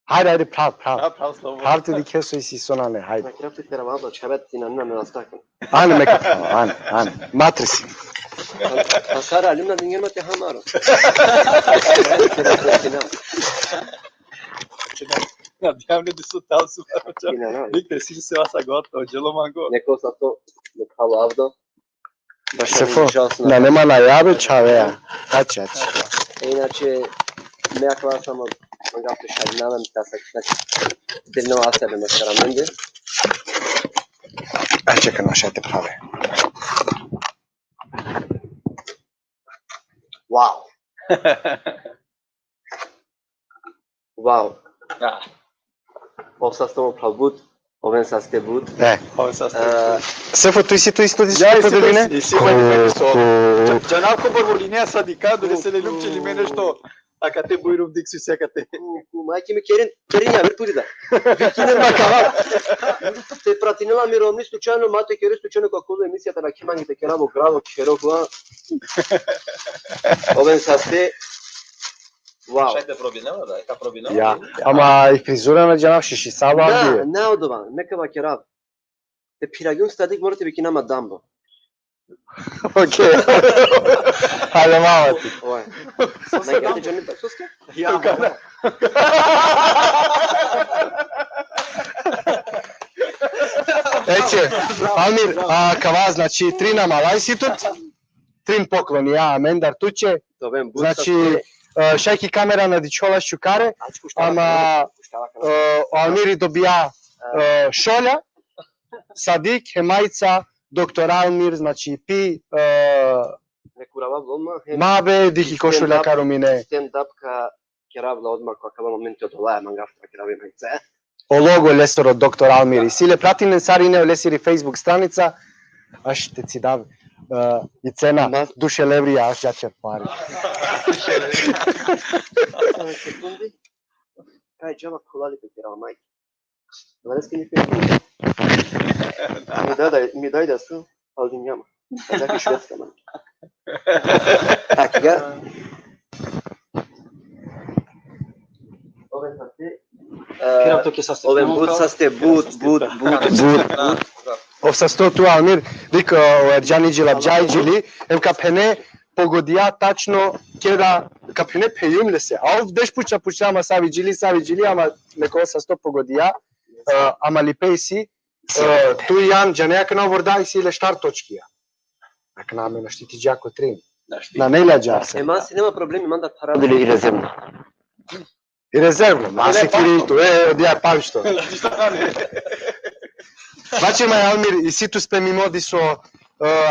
Hajde, hajde, phrav, phrav. Ja, phrav, slobodno. Phrav, te dikhen so isi, so nane, hajde. Na kraju te kerav, Avdo, čhave, ti nane, na me nastakam. Ane, me ka phrav, ane, ane. Matri si. Pa sar alim na dingjem te hamaro. Na dijam ne disu tal su. Ina, na. Dik te si se vasa got, o dželo mango. Neko sa to, ne phalo Avdo. Baš Sefo, mi žalostno. Na nema na jave čhavea. Ač, ač. E, inače, me akava samo, mangava te šalinav, ta sa, znači, delno asar me maškaramende. A čekaj, našaj te phrave. Wow. Wow. Ja. Ov saste, o phral, but, oven saste but. E. Ov saste E, but. Sefo, tu isi, tu isi, tu isi, Ja, tu isi, podeline? Isi, isi, isi, isi. Džanav kobor volinea sa dikha, dole se le ljubče li me nešto, akate bujrum, dik si se akate. Ku, ku, majke mi, keren, keren javer puti da. Vikinen ma kava. Te pratinela mi romni slučajno, ma te kere slučajno ko akolo emisija, ta na ki mangi te kerav o gravo, kero kova. Oven saste. Wow. Šaj te probinela, da, ka probinela. Ja, ama i frizura na džanav, šišisava. Na, avdive. Na odova, neka vakerav. Te phiragjum stadik, mora te vikinav ma Dambo. Okej. Hajde, mama ti. Oj. Neka te džanim tak, soske? Ja. Eće, Almir, a, kava, znači, trin amala isi tut, trin pokloni, ja, amendar tuće. Znači, e, šaj ki kamera na dičhola šukare, ama, e, o Almiri dobija, e, šolja, sadik, hem majica, doktor Almir, znači, pi, e, ma be, dikh i košulja ka rumine. Stand-up ka kerav la odma ko akava momenti, odola mangava te kerav i majica. O logo lesoro, doktor Almir. Isi le, pratinen sarine olesiri Facebook stranica. Aš te cidav, e, i cena, ma, dušel evrija, aš džače pari. Samo sekundi. Kaj džava, kolali pe kerav, majke. Dvadeset kini pe. Mi daj da, mi daj da su, ali njama. Znači, Švedska, man. Tako ga. Ove saste, e, Kerav to ke saste. Ove but saste, but, but, but, but, but. Ov sasto tu, Almir, dik, o, Erdžani džila, džaj džili, em ka phene, pogodija tačno keda, ka phene, phejum lese. A ov deš puča puča, ama savi džili, savi džili, ama neko sasto pogodija, e, ama lipe isi, e, tu jan džane akana vorda isi le štar točkija. Akana amen našti ti dža ko trin. Našti. Na nelja dža se. E, man si nema problemi, man da phara dili i rezervno. I rezervno, ma se kiri tu, e, odija pam što. Znači, ma, Almir, isi tu spremimo diso, e,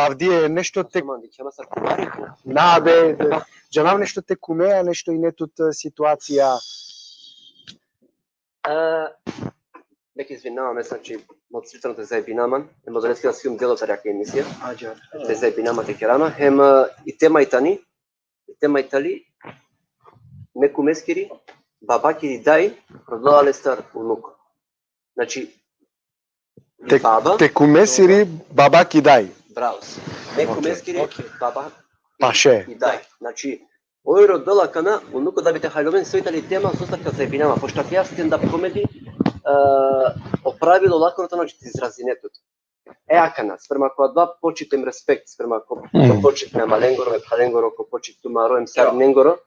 avdive nešto te... Man, dikhjama sar kumari. Na, be, be, džanav nešto te kumeja, nešto ine tut, e, situacija. E, nek izvinava me, znači, motri tano te zajebinava man, em odoleske sijum delo tari akaja emisija. Ađa. Te zajebinava man, te kerana, hem, e, i tema i tani, i tema i tali, me kumeskiri babakiri daj rodela lestar unuko. Znači, te, baba, te kumeskiri babaki daj. Bravo. Me kumeskiri baba i daj. Znači, oj rodela akana unuko, da bi te haloven so i tali tema, so sa ka zajebinava, pošto akaja stand-up komedi, e, o pravilo lakoro tano, znači, te izrazine tut. E, akana, sprema ko adava počit em respekt, sprema ko, ko počit me amalengoro, me phralengoro, ko počit tumaro, em sarinengoro,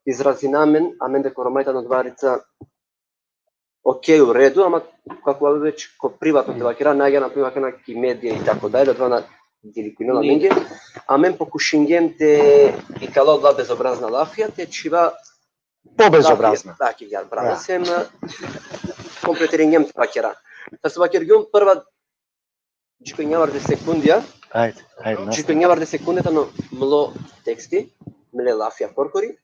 izrazina amen, amende ko Roma i tano adava rica, okej, u redu, ama kako ave već ko privatno te vakera, na agjaar na privatno, na ki medija i tako dalje, adava na dilikujnela amenge, amen pokušingjem te ikala odola bezobrazna lafija, te čhiva pobezobrazna. Lafija, da, ki agjaar, bravo, sem, kompletiringjem te vakera. Sar so vakergjum, prva dži ko enjavardeš sekundija. Ajde, ajde, nastavi. Dži ko enjavardeš sekundija tano mlo teksti, mle lafija korkori,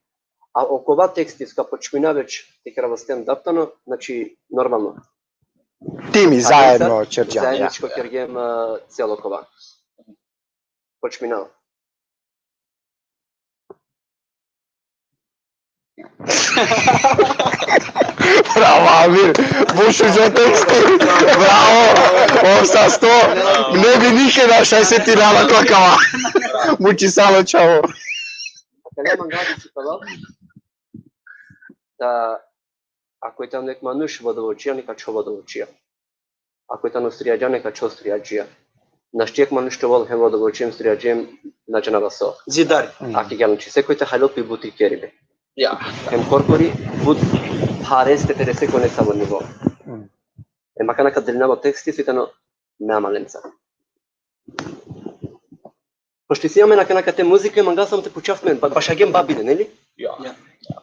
a okova teksti so ka počmina već te kerav stand-up tano, znači, normalno. Ti mi Pa zajedno sad, ćerđam, ja. Zajedničko ćerđem, e, celo kova. Počminava. Bravo, Amir! Bušuća teksti! Bravo! Osam sto! Ne bi nikada šaj se ti nala klakava! Muči salo čavo! Kada mangava da si pala, da ako e tano nek manuš vodovočija, neka čho vodovočija. Ako e tano strijađa, neka čho strijađija. Našti jek manuš te ovel hem vodovoči hem strijađi hem na džanava so. Zidari. Aki gel, znači, sekoj te halel pi buti keribe. Ja. Hem korkori but hareste te rese ko nesavo nivo. Mm. Hem akana ka delinava o teksti, si tano me amalenca. Pošto si amen akana kate muzika, mangava sam te pučav me, ba-, bašagjem babine, neli? Ja.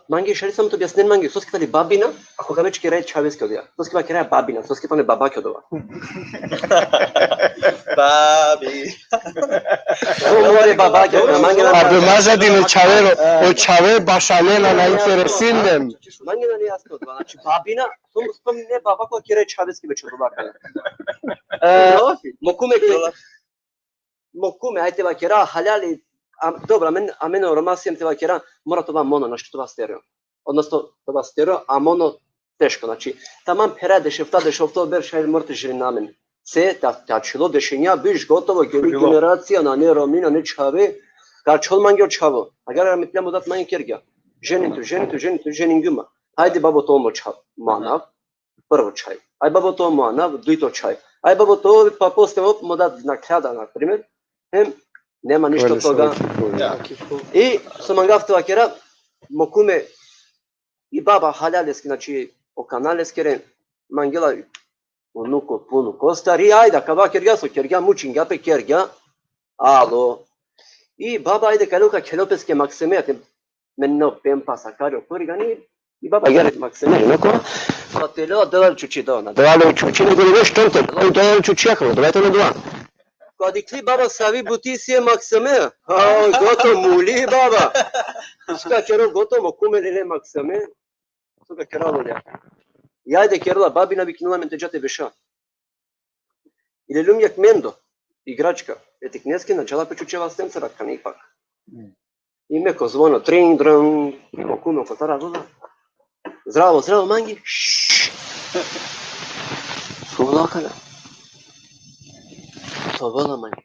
Mange, šaj li sam te objasnen mange, soske tali babina, ako ka već keraja čhaveske odija. Soske vakeraja babina, soske tane babake odova. Babi. O more babake, na mange na. A be mazadin o čhavero, o čhave bašalena na interesinen. Mange na jasno odova, znači babina, to, to ne babako keraja čhaveske već odova. E, mo kume, mo kume, ajde vakera, haljali, a, dobro, amen, amen o Roma siem te vakera, mora te ova mono, našti te ova stereo. Odnosno, te ova stereo, a mono teško, znači, tamam pera dešefta, dešofto berš, šaj mora te ženina amen. Se, ta, ta čhilo dešenja, biš, gotovo, geli generacija, nane Romi, nane čhave, ka čhol mange o čhavo. Agjaar me plja mo dat mange kergja. Ženin tu, ženin tu, ženin tu, ženingjum ma. Hajde, babo, te ol mo čhavo. Manav, prvo čhaj. Aj, babo, te ol mo anav, dujto čhaj. Aj, babo, te ol, pa posle op mo dat na kljada, na primer. Hem, nema ništo toga. I so mangav te vakera, mo kume, i baba haljaleske, znači, o kanaleske, mangela unuko, punuko, stari, ajde, ka vakergja so kergja, mučingja pe, kergja. Alo. I baba, ajde, ka lel ka khelel peske makseme, te menno pempa sakari o korigani, i baba gere makseme, no ko, pa te lel, dela čuči dona, dela čuči, nego li već tonto, dela čuči akalo, dela to dela. Ko dikhli baba savi buti si e makseme, a, goto muli baba. Ska kero goto, mo kume, lele makseme. Ska kero lele. Ajde kerela, babina vikinela amen te dža te beša. I lelum jek mendo, igračka, e tikneske, na džala pe čuče vastencar akana ipak. I me ko zvono, tring, drng, mo kume kotar avela. Zdravo, zdravo, mange. Šš. So ovela akana? So ovela, mange?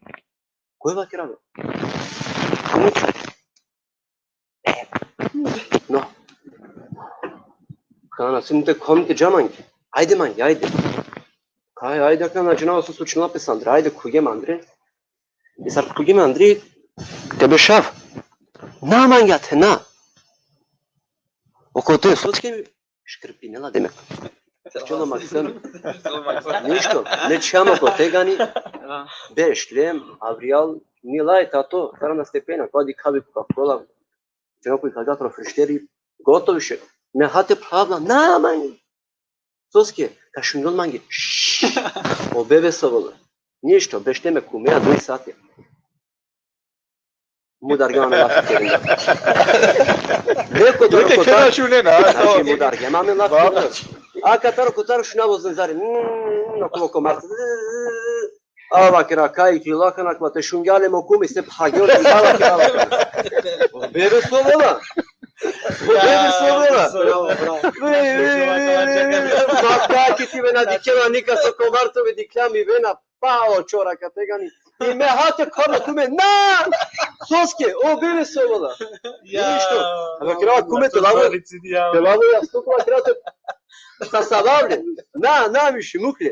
Koj vakerav? Kome? No. Kana, sine te khom te dža, mange. Ajde, mange, ajde. Kaj, ajde, kana, džanava so slučinela pe sandre, ajde, khugjem andre. I sar khugjem andre, te bešav. Na, mange, ate, na. Okote, soske mi škrpinela, demek. Čelo maksem. Ništo, ne čhamo kote gani. Beš, lem, avrijal, nilaj, tato, taro na stepena, ko dikhavi Coca-Cola, čhamo ko ka gatro frišteri, gotovi še. Me hate plavla, na, mange. Soske, ka šungjon, mange. Šš. O bebe so ovela. Ništo, bešte me kumea duj sati. Mudargja amen lafi kerenda. Neko drugo kotar. Znači, mudargja amen lafi kerenda. A katar kotar šunav o zenzari. Mm, na ko komarca. A vakera kaj ti lakana, kova te šungja le, mo kume, se phagjo, te sala, te sala. O bebe so ovela. O bebe so ovela. Bravo, bravo. Ve, ve, ve, ve, ve, ve. Makar ki ti ve na dikhela nikad so komarca, ve dikhla mi ve na, pa o čora kate gani. I me hate kharla, kume, na! Soske, o bebe so ovela. Ništo. Ama kira, kume, te lavo, te lavo ja sto kova kira te. Sa savavle. Na, na, mi šimukle.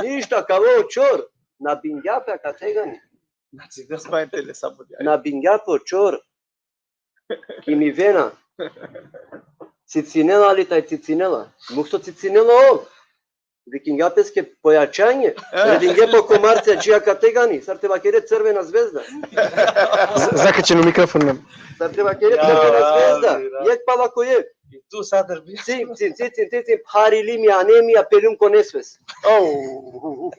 Ništo, kavo čor. Na bingja pe kate gani. Znači, da sma interesamo. Na bingja pe o čor. Ki mi vena. Cicinela li taj cicinela. Mukso cicinela ov. Vikingja peske pojačanje. Redingje po komarcija, čija kate gani. Sar te vakere Crvena zvezda. Z-, zakačen u mikrofon nam. Sar te vakere Crvena zvezda. Jek pala ko jek. I tu sadar bi. Cim, cim, cim, cim, cim, cim, harili mi, anemija, pelum ko nesves. Oh.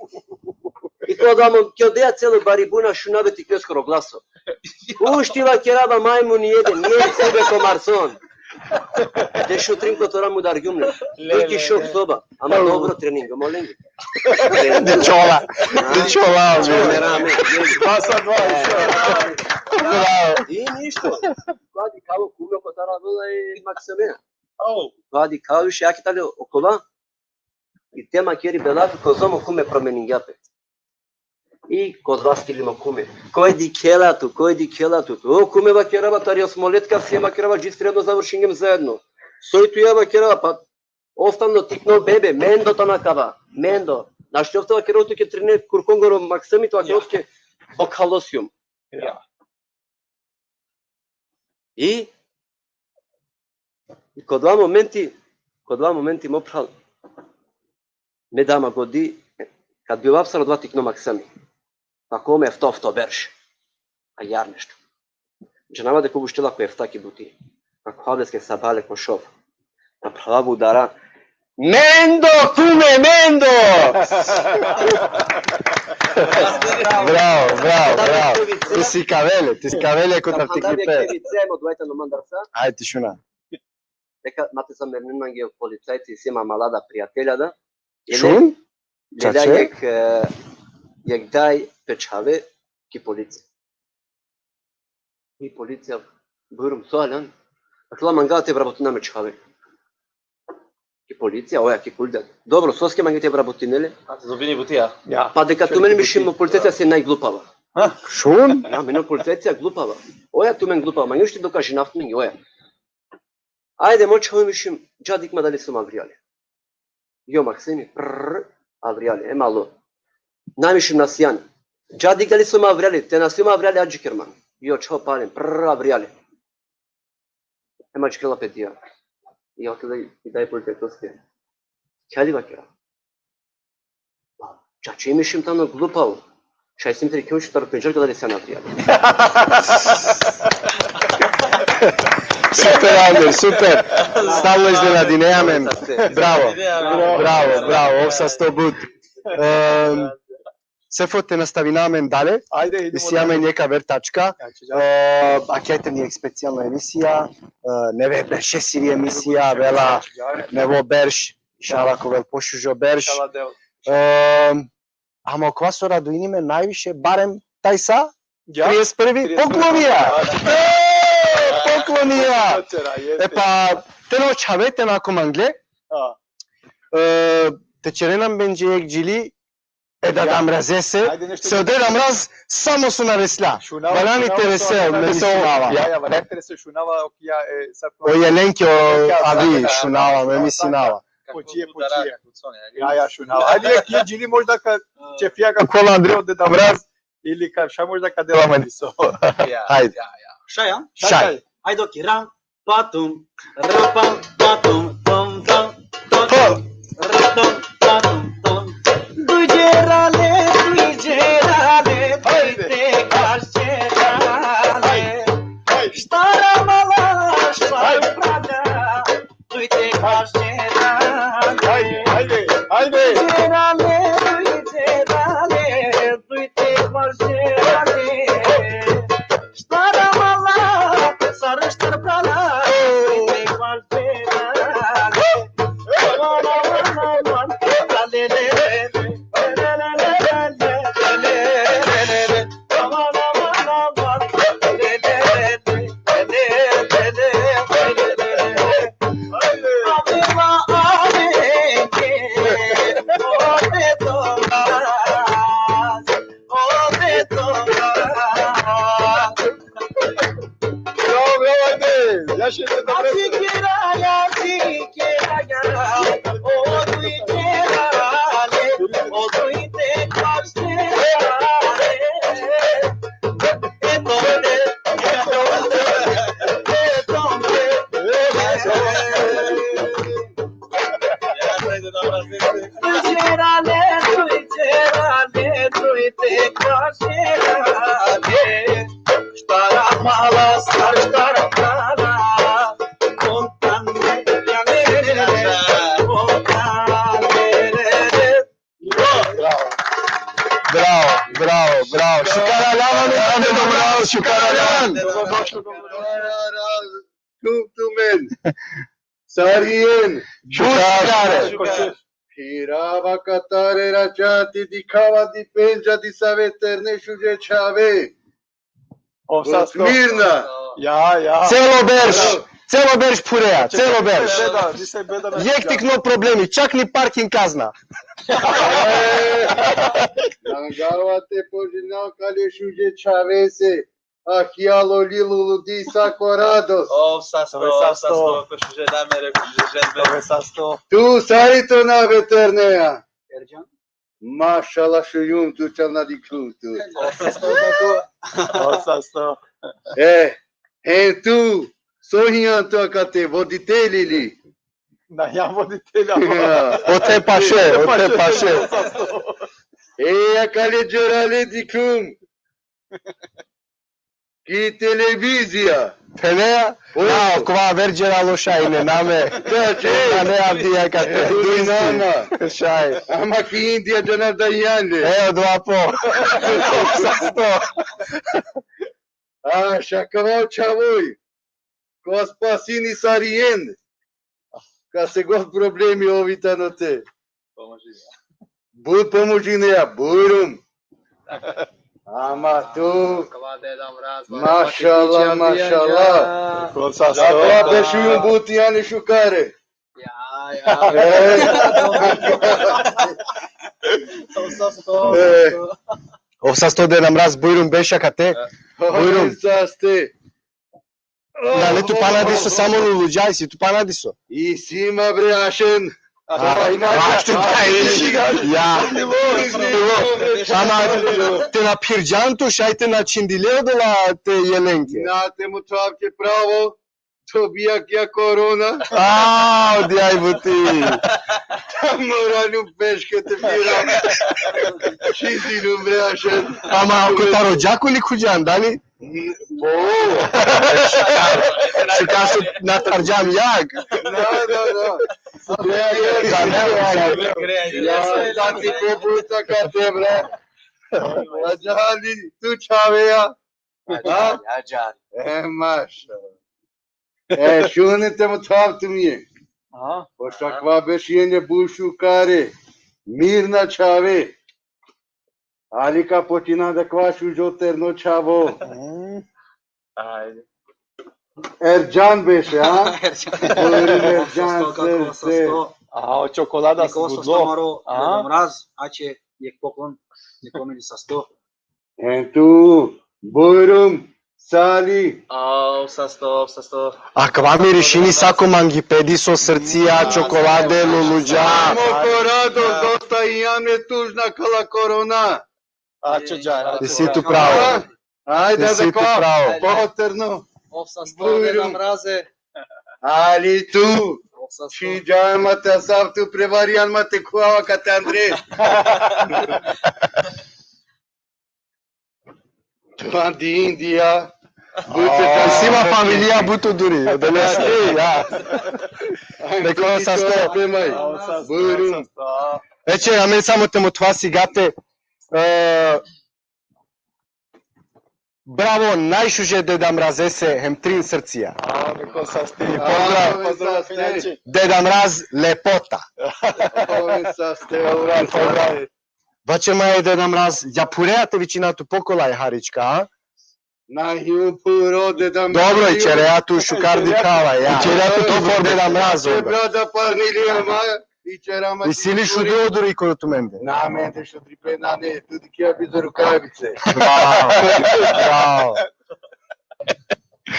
I ko da mo, ki odeja celo baribuna šunave tikneskoro glaso. Uštila kerava majmun jedan, nije sebe komarson. Deš u trin kotora mudargjum le. Le, le, ki šok le. Soba. Ama dobro trening, molenge. Dičola. Dičola, Merame. Pasa dva. Bravo. I ništo. Vadi kao kume kotara vola i Maksimea. Vadi kao više, ja kitale okola. I te ma keri bela, kozom o kume promeningja pe. I kod vas kilimo kume. Koj dikhela tu, koj dikhela tu. O kume vakerava tari osmoletka si vakerava dži sredno završingjem zajedno. Soj tu ja vakerava, pa ostavno tikno bebe, mendo to nakava, mendo. Našti ofta vakerava tu ke trine kurkongoro Maksimi, to vakerava ke bokalosium. Ja. I, i ko dva momenti, ko dva momenti mo phral, me dama godi, kad bi vapsar odva tikno Maksimi. Pa ko me efta ofta berš. A jar nešto. Džanava deka uštela ko efta ki buti. Ako havleske sabale ko šov. Na prava udara. Mendo, kume, mendo! Bravo, bravo, bravo. Ti si kavele, ti si kavele ko Tam tartiki handavi pe. Kevice, mo dvajta no mandar sa. Ajde, ti šuna. Deka, ma te zamernin mange, policajci si ma mala da prijatelja da. Šun? Lelja Čače? Jek, e, jek daj pe čhave ki policija. I policija, bujrum, so alen? Akla manga te vrabotina me čhave. Ki policija, oja, ki kulda. Dobro, soske mange te vrabotine le? A te dobini butija. Ja. Pa deka tumen mišim o policija si najglupava. Šun? Ja, men o policija glupava. Oja, tumen glupava, mange ušte dokažinav tumen, oja. Ajde, mo čhave, mišim, dža dik ma dali so ma avrijale. Jo, Maksimi, prrr, avrijale, e malo. Na, mišim, na sian. Dža dik dali so ma avrijale, te na so ma avrijale, adžiker man. Jo, čho palen, prrr, avrijale. E ma džikerela pe dija. Jo, te daj, i daj policija toske. Kjali vakera. Čače, mišim, tano glupavo. Šaj sim te rikjum šutar pendžar kada lese na avrijale. Super, Amir, super. Stalno iznenadinea amen. Bravo. Bravo, bravo, ov sasto but. Em, Sefo, te nastavina amen dale. Ajde, idemo Isi amen jekh aver tačka. E, akija tani jekh specijalna emisija. E, neve beršesiri emisija, avela nevo berš. Inšala ka ovel pošužo berš. Inšala, del. E, ama okova so radujini me najviše, barem tajsa, Ja? trideset prvi, Trideset prvi. Poklonija. E, Poklonija. Večera, jeste. E pa, te na o čhave, te na ko mangle. A, E, te čerena amen bence jekh džili, e Deda Mrazese, Ajde nešto. se o Deda Mraz samo so na resla. Šunava, Valjani šunava, te rese, šunava, me šunava. misinava. Ja, ja, valjani te rese, šunava, ok, ja, e, sad O Jelenki, o Jelenki, Avi, da, šunava, da, me da, misinava. Počije, počije. Ja, ja, šunava. Ajde, jekh džili možda ka čefija ka kola andre o Deda Mraz, ili ka ša možda ka dela mani so. Hajde. Šaj, a? Šaj. Ajde, ok, ram, patum, rapam, patum, tom, tom, tom, Ho. ratom, patum, tom. Duj džerale, duj džerale, duj te kaš džerale. Shtara mala, shtara prada, duj te kaš džerale. Ajde, ajde, ajde. Džerale, duj džerale, duj te kaš džerale. Shtara mala, sar shtar prala, duj te kaš džerale. Bravo, bravo, ajde. Ja še jednom, dobro. Bravo, bravo, bravo. Šukar aljan, bravo, šukar aljan. Tum, tum, Sarien. Šukar. Pirava katare račati dikhava di pendža di save terne šuže čhave. Ov sasto. Mirna. Ja, ja. Celo berš, celo berš phurea, celo berš. Beda, dise beda na. Jekh tikno problemi, čak ni parking kazna. Nangava te požina kale šuže čhavese. Akija loli luludi sako radost. Ov sasto, Ov ov sasto. sasto, ko šuže dame re, ko šuže džedbe. Ov sasto. Tu sari to na veterne ja. Ercan. Mašala šujum tu, čal na dikhum tu. Ov sasto. Ov sasto. E, hem tu, so hijan tu akate, voditelj ili? Na, ja voditelja. Ja. Ote paše, ote paše. E, akale džerale dikhum. Ki televizija. Phenea? Oj. Na, okova aver džeralo šaj ine, na me. Da, če. Na, ne, avdive kate. E, duj nama. Šaj. Ama ki Indija džana da jane. E, odova po. Sasto. A, šakava o čhavoj. Ko spasini sarien. Kase god problemi ovi tano te. But pomožine ja, bujrum. Ama tu, Kava Deda Mraz. Mašala, mašala. Ov sasto. Akava bešujum but jane šukare. Ja, ja. E, Ov sasto. E. Ov sasto, Deda Mraz, bujrum, beša kate. Bujrum. Saste. Na, ne, tu pana diso, samo luludža isi, tu pana diso. Isi ma bre Ašen. A, a, tu pa isi. Ja. Ama te na phirdžan tu, šaj te na čhindile odola te jelenke. Na te muthav ke pravo. To bija kja korona. A, odija i buti. Moraljum peške te pira. Čhindilum bre Ašen. Ama kotaro džako li khudžan, dali? O, Šukar so na tharđam jag. Da, da, da. Ja, tati ko buta kate, bre. Ađali, tu čhave ja. Ađar, ađar. E, maša. E, šune te muthav tumije. Aha. Pošto akava bešinđe but šukare. Mirna čhave. Ali ka počina da kva šužo terno čhavo. Ajde. Ercan beše, a? Bujrum Ercan, Sasto, kako se, se. sasto. A, o čokolada Niko s sasto budlo. Maro, A? Deda Mraz, ače, jek poklon, niko mi sasto. Hem tu, bujrum, Sali. Ov sasto, ov sasto. Akava mirišini sako mangipe diso, srcija, čokolade, luludža. Samo ko radost, dosta i jam ne tužna kala korona. Ače džan. Isi tu pravo. A? Ajde, Isi da tu kva. pravo. Poterno. Ov sasto, Deda Mraze. Ali tu. Ov sasto. Čhiđan ma te asav tu prevarijan ma te khuava kate andre. Tu andi Indija. Isi ma familija but duri. Odoleske, ja. Neko sasto. Bujrum. Eče, amen samo te muthav sigate. E, bravo, najšuže Deda Mrazese hem trin srcija. A, neko saste. Pozdrav. Pozdrav, saste. Deda Mraz, lepota. Ove saste, ove saste. Vaćer ma, e Deda Mraz, ja phurea te vičina tu pokolaj harička, a? Na hiu phuro, Deda Mraz. Dobro, ićerea tu, šukar dikhava, ja. Ićerea tu, dobro, Deda Mraz, Te dobro. Brada parnili ama, ićera ma. Isi li šudri oduri ko tumende? Na, mende šudripe nane, tu dikhea bizo rukavice. Bravo. Bravo.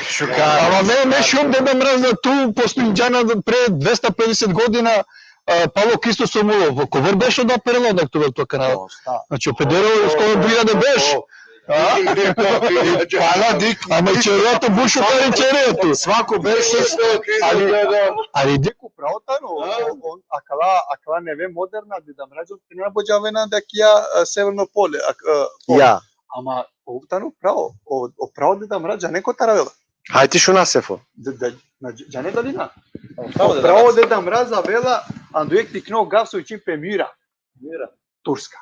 Šukar. Ama me, me šum, Deda Mraz, da tu postojinđana pre dvesta pedeset godina, a, palo Hristos so mulo. Kobor beš da perela da tu, tu kana. Znači, o pedero skoro duj hiljade beš. A? Pana dik. Ama ićerea tu, but šukar ićerea tu. Svako beš. Ali, ali dik, upravo tano, on, akala, akala neve moderna, Deda Mraz, te na bođavena da kija, a, severno pole, a, a, pole. Ja. Ama ov tano pravo, o, o pravo Deda Mraz, džane kotar avela. Hajde šuna, Sefo. Da, da, na, džane dali na? Pravo Deda Pravo Mraz. Deda Mraz avela, ando jek tikno gav so vičini pe Mira. Mira. Turska.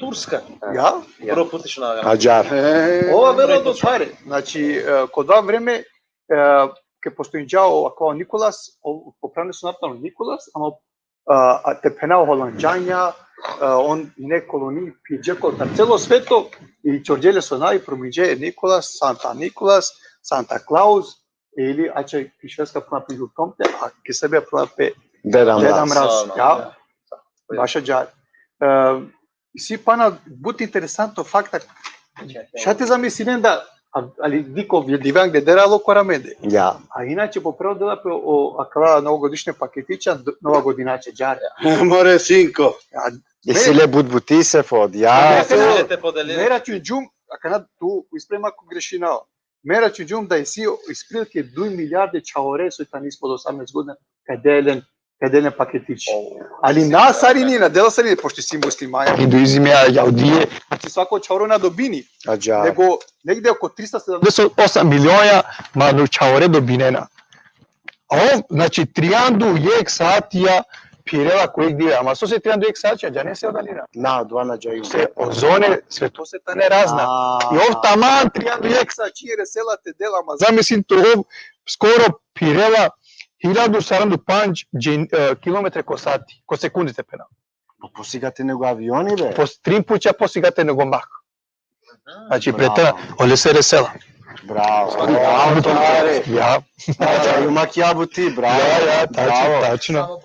Turska. Ja? Prvo puti šuna. Ađar. E, Ova avela do tare. Znači, e, ko da vreme, e, ke postojinđa o, akava Nikolas, o, popravne so na tano Nikolas, ama, a, a te phena o Holandjanja, a, on ine koloni pi džeko tar celo sveto, i čorđe le so na, i prominđe Nikolas, Santa Nikolas, Santa Claus, ili ače ki Švedska phena pe Jultomte, a ki Srbija phena pe Deda Mraz. Deda Mraz, ja. Baš ađar. E, isi pana but interesantno fakta. Šaj te zamislinen da, a, ali dikh, o diven gledera alo kora mende. Ja. A inače, po prvo dela pe o, akala novogodišnje paketića, d-, Nova godina će džar. More sinko. Ja. Isi le but buti, Sefo, ja. Me, me, me računđum, akana tu ispravi me ako grešinava. Me računđum da isi, isi prilike duj milijarde čhavore so tane ispod osamnaest godina, ka de len, ka de len paketići. Ali na sarini, na dela sarini, pošto isi muslimanja. Hinduizmi, a, jahudije. Znači, svako čhavoro na dobini. Ađa. Nego negde oko trista sedamdeset osam miliona manu čhavore dobinena. A ov, znači, trianda u jekh saatija phirela ko jekh dive. Ama sose trianda u jekh saatija, džane se odalira? Na, odova na džanđum. Se ozone, sveto se tane razna. A. I ov taman trianda u jekh saatija resela te dela, ama zamislin tu, ov skoro phirela hiljadu saranda u pandž džin-, e, kilometre ko sati, ko sekundi te phena. Pa posigate nego avioni, be. Po, trin puća posigate nego Mah. Znači, bravo. Pretera, olese resela. Bravo. Bravo, bravo. Ja. Znači, ima ki abuti, bravo. Ja, ja, tačno, bravo. Tačno.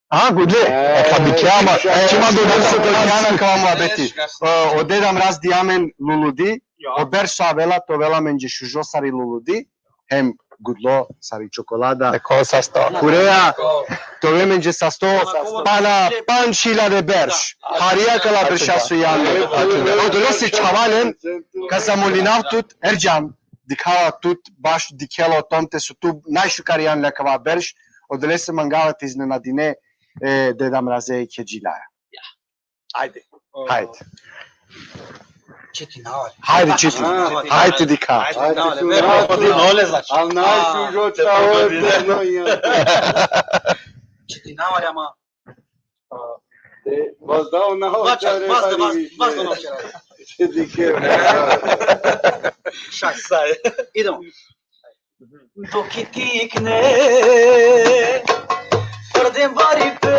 A, gudle. E, e, pa dikhea ma, e, čima do dušo do jana kava muhabeti. E, o Deda Mraz di amen luludi, ja, o berš avela te ovela amenđe šužo sar i luludi, hem gudlo sar i čokolada. Eko sasto. Kurea, te ove amenđe sasto, pana pandž hiljade berš. Hari akala berša so i amen. Odolese čhavalen, ka zamolinav tut, Erdžan, dikhava tut, baš dikhela o Tomte so tu najšukar ijan le akava berš, odolese mangava te iznenadine, e, Deda Mraze i kedžilaja. Ajde. Hajde. Čitinava le. Hajde, čitin. A, hajde, dikha. Hajde, čitinava le. Hajde, čitinava le. Al najšužo čhavo, no, ja. Čitinava le, ama, a, e, vazdao na. Vazdao, vazdao, vazdao na. Dikhe. Šaj. Idemo. Dok i tikne, prdem baripe,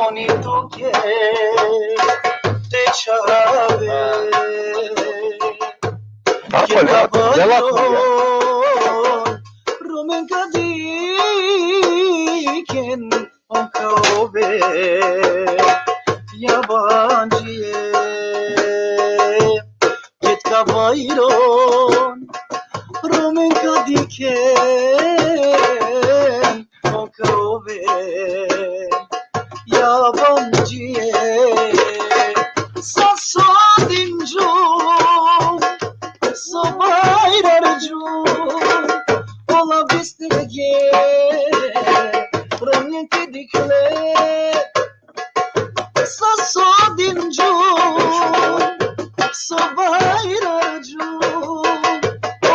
oni tuke te čhave. Tako, da, da, da, da. Romen ka dikhen, on ka ove yabanđije. Džet ka bajron, romen ka dikhen, on ka ove yabanđije. Sa so dinđum, so bajrarđum, ola bisterge, romen ke dikhle. Sa so dinđum, so bajrarđum,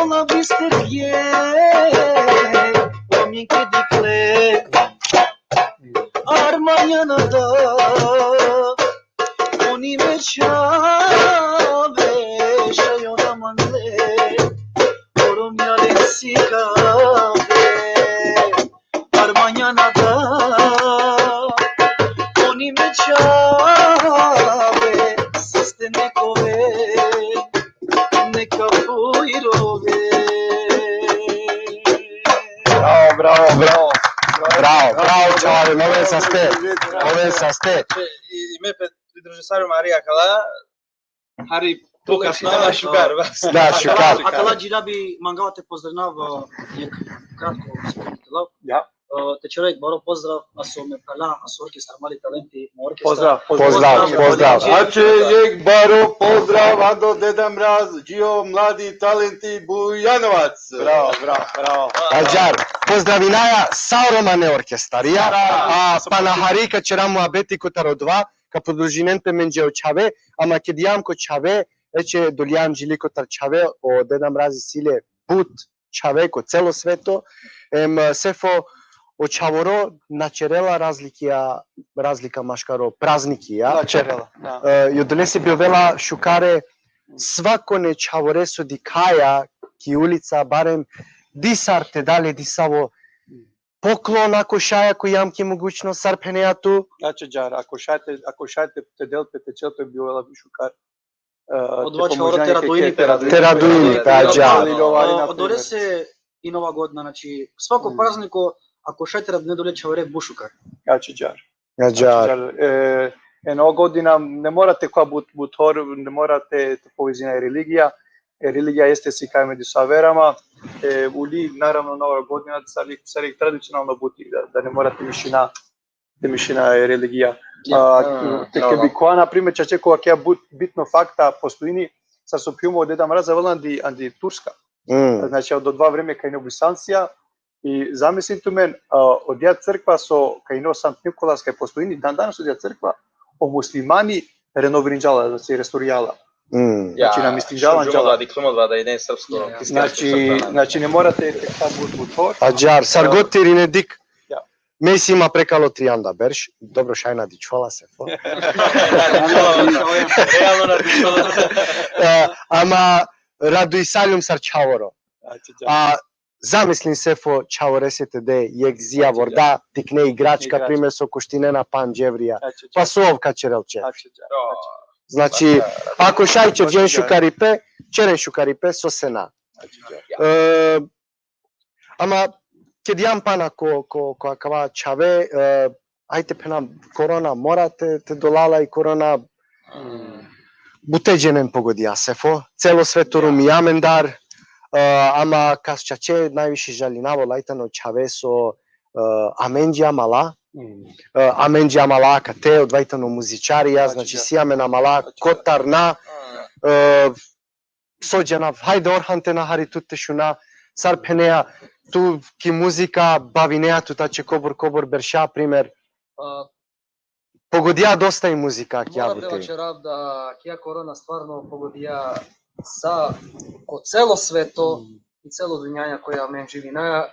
ola bisterge, romen ke dikhle. Armanjana da, oni me čhave, šaj ona mangle, o romnjalen sikave. Armanjana da, oni me čhave, siste nek ove, neka pojrove. Bravo, bravo, bravo. Bravo, bravo, čhave, oven saste. Oven saste. I, i me pe pridružisarjum hari akala. Hari, tu ka šukar. Da, šukar. Akala džilja bi mangava te pozdravinav, e, jekh kratko, sekund te lav. Ja. E, te ćera jekh baro pozdrav, aso me phrala, aso orkestar Mali talenti, mo orkestar. Pozdrav, pozdrav. Pozdrav, pozdrav. Znači, jekh baro pozdrav, ando Deda Mraz, džio mladi talenti Bujanovac. Bravo, bravo, bravo. Ađar, pozdravinaja sa o romane orkestarija, a pana hari ka ćera muhabeti kotar odova, ka pridružinen pe menđe o čhave, ama ked ijam ko čhave, eče dolijan džili kotar čhave, o Deda Mraz isi le but čhave ko celo sveto, em, Sefo, o čhavoro na ćerela razlikija, razlika maškaro praznikija. Na ćerela, da. E, i odolese bi ovela šukare svakone čhavore so dikhaja ki ulica, barem disar te da le disavo poklon, ako šaj, ako jam ki mogućnost, sar phenea tu. Ačhađar, ako šaj te, ako šaj te, te del pe, te ćel pe, bi ovela bi šukar. E, Odova te čhavore pomožane te ke- radujini ke- pe. Te radujini pe, ađa. Te radujini pe, na Odolese primer. I Nova godina, znači, svako prazniko, ako šaj te radujini, dole čhavore but šukar. Ačhađar. Ađa. Ačhađar. E, e, Nova godina ne mora te kova but, but hor, ne mora te, te povezina e religija. E religija jeste sikaja među sa verama. E, uli, naravno, Nova godina, sar i, sar i tradicionalno buti, da, da ne mora te mišina, te mišina e religija. A, te ke bi kova, na primer, čače kova kea but, bitno fakta postojini, sar so phenđum, o Deda Mraz avela andi, andi Turska. Mm. Znači, od odova vreme kaj ino Bizancija, i zamislin tumen, a, odija crkva so, kaj ino Sankt Nikolas, kaj postojini dan danas odija crkva, o muslimani renovirinđa la, znači, restaurirala. Mm. Ja, Znači, namestinđa la, šunđum odova, dikhljum odova da ine srpsko Ja, ja. hristijansko Znači, crkva, da. Znači, ne mora te, te kava but, but hor. Ađar, sar Evo. God te irine, dik. Ja. Me isi, ma prekalo trianda berš, dobro, šaj na dičhola se fo. Realno na dičhola. E, ama raduisaljum sar čhavoro. Znači, A zamislin, Sefo, čhavorese te de jekh zija Znači, vorda, tikne igračka, Igračka. Primer, so koštinen na pandž evrija. Znači, Pa so ov ka ćerel ćer. Znači, Znači, ako šaj ćerđen šukaripe, ćeren šukaripe, sose na. Znači, E, ama, ked jam pana ko, ko, ko akava čhave, e, ajde phenam, korona mora te, te dola la i korona bute dženen pogodija, Sefo, celo sveto rumija amendar, e, ama kas čače najviše žalinava, ola i tano čhave so, e, amenđe amala, e, amenđe amala akate, odova i tano muzičarija, znači, si amen amala kotar na, e, so džanav, hajde, Orhan, te na hari tut te šuna, sar phenea, tu ki muzika bavinea tut ače kobor, kobor berša, primer, Pa, pogodija dosta i muzika ki moram da avuti. vaćerav da kija korona stvarno pogodija sa ko celo sveto i celo dunjaja koja amen živinaja,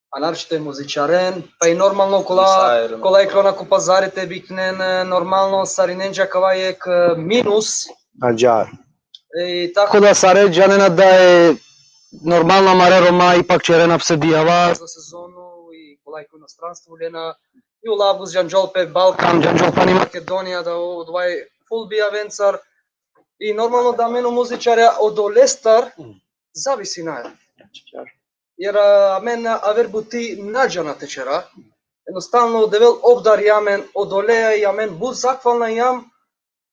a naročito i muzičaren, pa i normalno kola, kola iklona ko pazari te biknen, e, normalno sarinenđe akava jekh, e, minus. Ađar. E, i tako Tako da sare džanena da e normalno amare Roma ipak ćerena pse dijava. Za sezonu i kola i ko inostranstvo lena, i u avgust džanđol pe Balkan, džanđol pani Makedonija, da o, odova ful bi avencar. I normalno da amen o muzičarja odolestar zavisinaja. Jer, a, amen aver buti na džana te ćera. Jednostavno, Devel obdari amen odoleja i amen but zahvalna jam.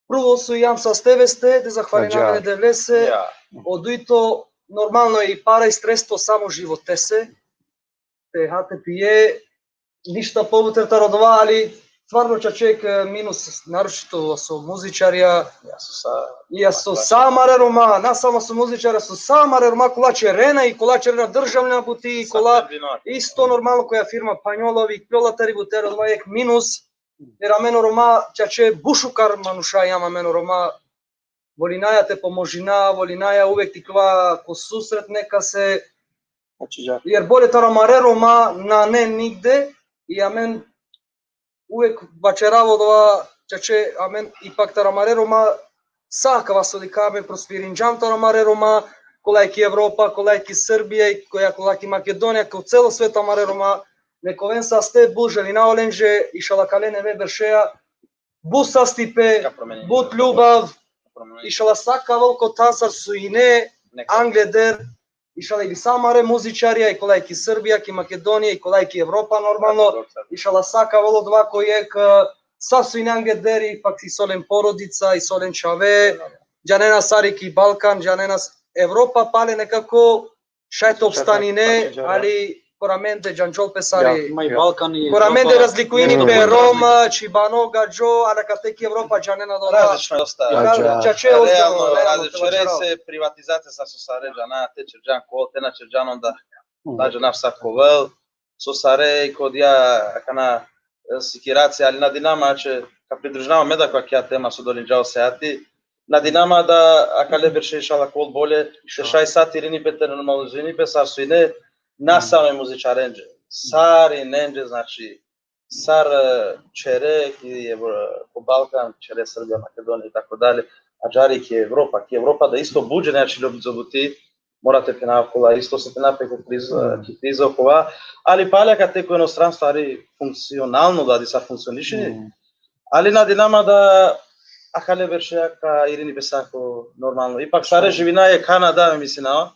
Prvo so jam saste veste, te zahvalina amen e Devlese. O dujto, normalno, i para i sredstvo samo životese. Te ha, te pije, ništa pobuter taro odova, ali stvarno čače jekh minus, naročito so muzičarja. Ja so sa, ja so sa amare Roma, na samo so muzičarja, so sa amare Roma, kola ćerena i kola ćerena državna buti, i kola isto normalno koja firma Panjolovi, kola tari buter, odova jekh minus, jer amen o Roma čače but šukar manuša jam, amen o Roma volinaja te pomožina, volinaja uvek te ikljova ko susret nekase, Znači, ja. Jer bolje taro amare Roma nane nigde, i amen uvek vaćerava odova, čače, amen ipak taro amare Roma, sa akava so dikha, amen prospirinđam taro amare Roma, kola i ki Evropa, kola i ki Srbija, i koja kola ki Makedonija, ko celo sveto amare Roma, nek oven saste but, želinava lenđe, išala kale neve beršeja, but sastipe, but ljubav, išala sa ka avel ko than sar so ine angleder, išala i sa amare muzičarja, i kola i ki Srbija, ki Makedonija, i kola i ki Evropa, normalno, išala sa ka avel odova ko jekh, e, sar so ine angleder, i pak isi len porodica, isi len čhave, džanena sar i ki Balkan, džanena s-, Evropa pale nekako šaj te opstanine, ali kora mende džanđol pe sari. Ma i Balkani. Kora mende razlikujini pe Roma, čhibano, gadžo, ali akate ki Evropa džanena dola. Različno je dosta. Čače, Realno, različno je se privatizacija sa so sare džana, te ćerđan ko, te na ćerđan, onda da džana sa ka ovel, so sare i kodija akana, e, sikiracija, ali nadinama će ka pridružinama me da ko akija tema so dolinđa o seati, nadinama da akale berše išala ka ovel bolje, te šaj sa te irini pe, te normalizujini pe, sar so ine, na samo e muzičarenđe, sarinenđe, znači, sar, e, ćhere ki Evro-, ko Balkan, ćhere Srbija, Makedonija i tako dalje, ađahar i ki Evropa, ki Evropa da isto but džene ačhilo bizo buti, mora te phenav kola, isto so te na pe ko kriza, ki kriza okova, ali pale kate ko inostranstvo, ali funkcionalno da disa funkcioniše, ali nadinama da akale berša ka irini pe sa ko normalno. Ipak sare živina e Kanada, me mislinav.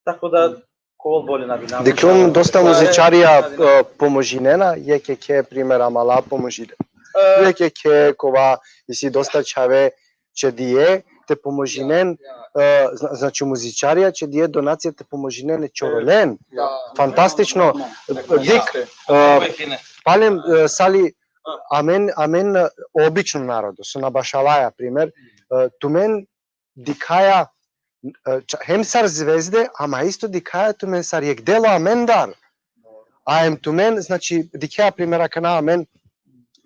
Tako da, ko boli nadinama. Dikhljum dosta muzičarija, e, pomožinena, jekh jekhe, primer, amala pomožinena. E, jekh jekhe, kova isi dosta čhave, čedije, te pomožinen, e, zna-, znači muzičarija, čedije donacija te pomožinen e čorolen. Fantastično. Dik, e, palem, e, Sali, amen, amen, e, obično narodo, so na bašalaja, primer, e, tumen dikhaja, e, ča-, hem sar zvezde, ama isto dikhaja tumen sar jekh delo amendar. A em tumen, znači, dikhaja, primer, akana amen,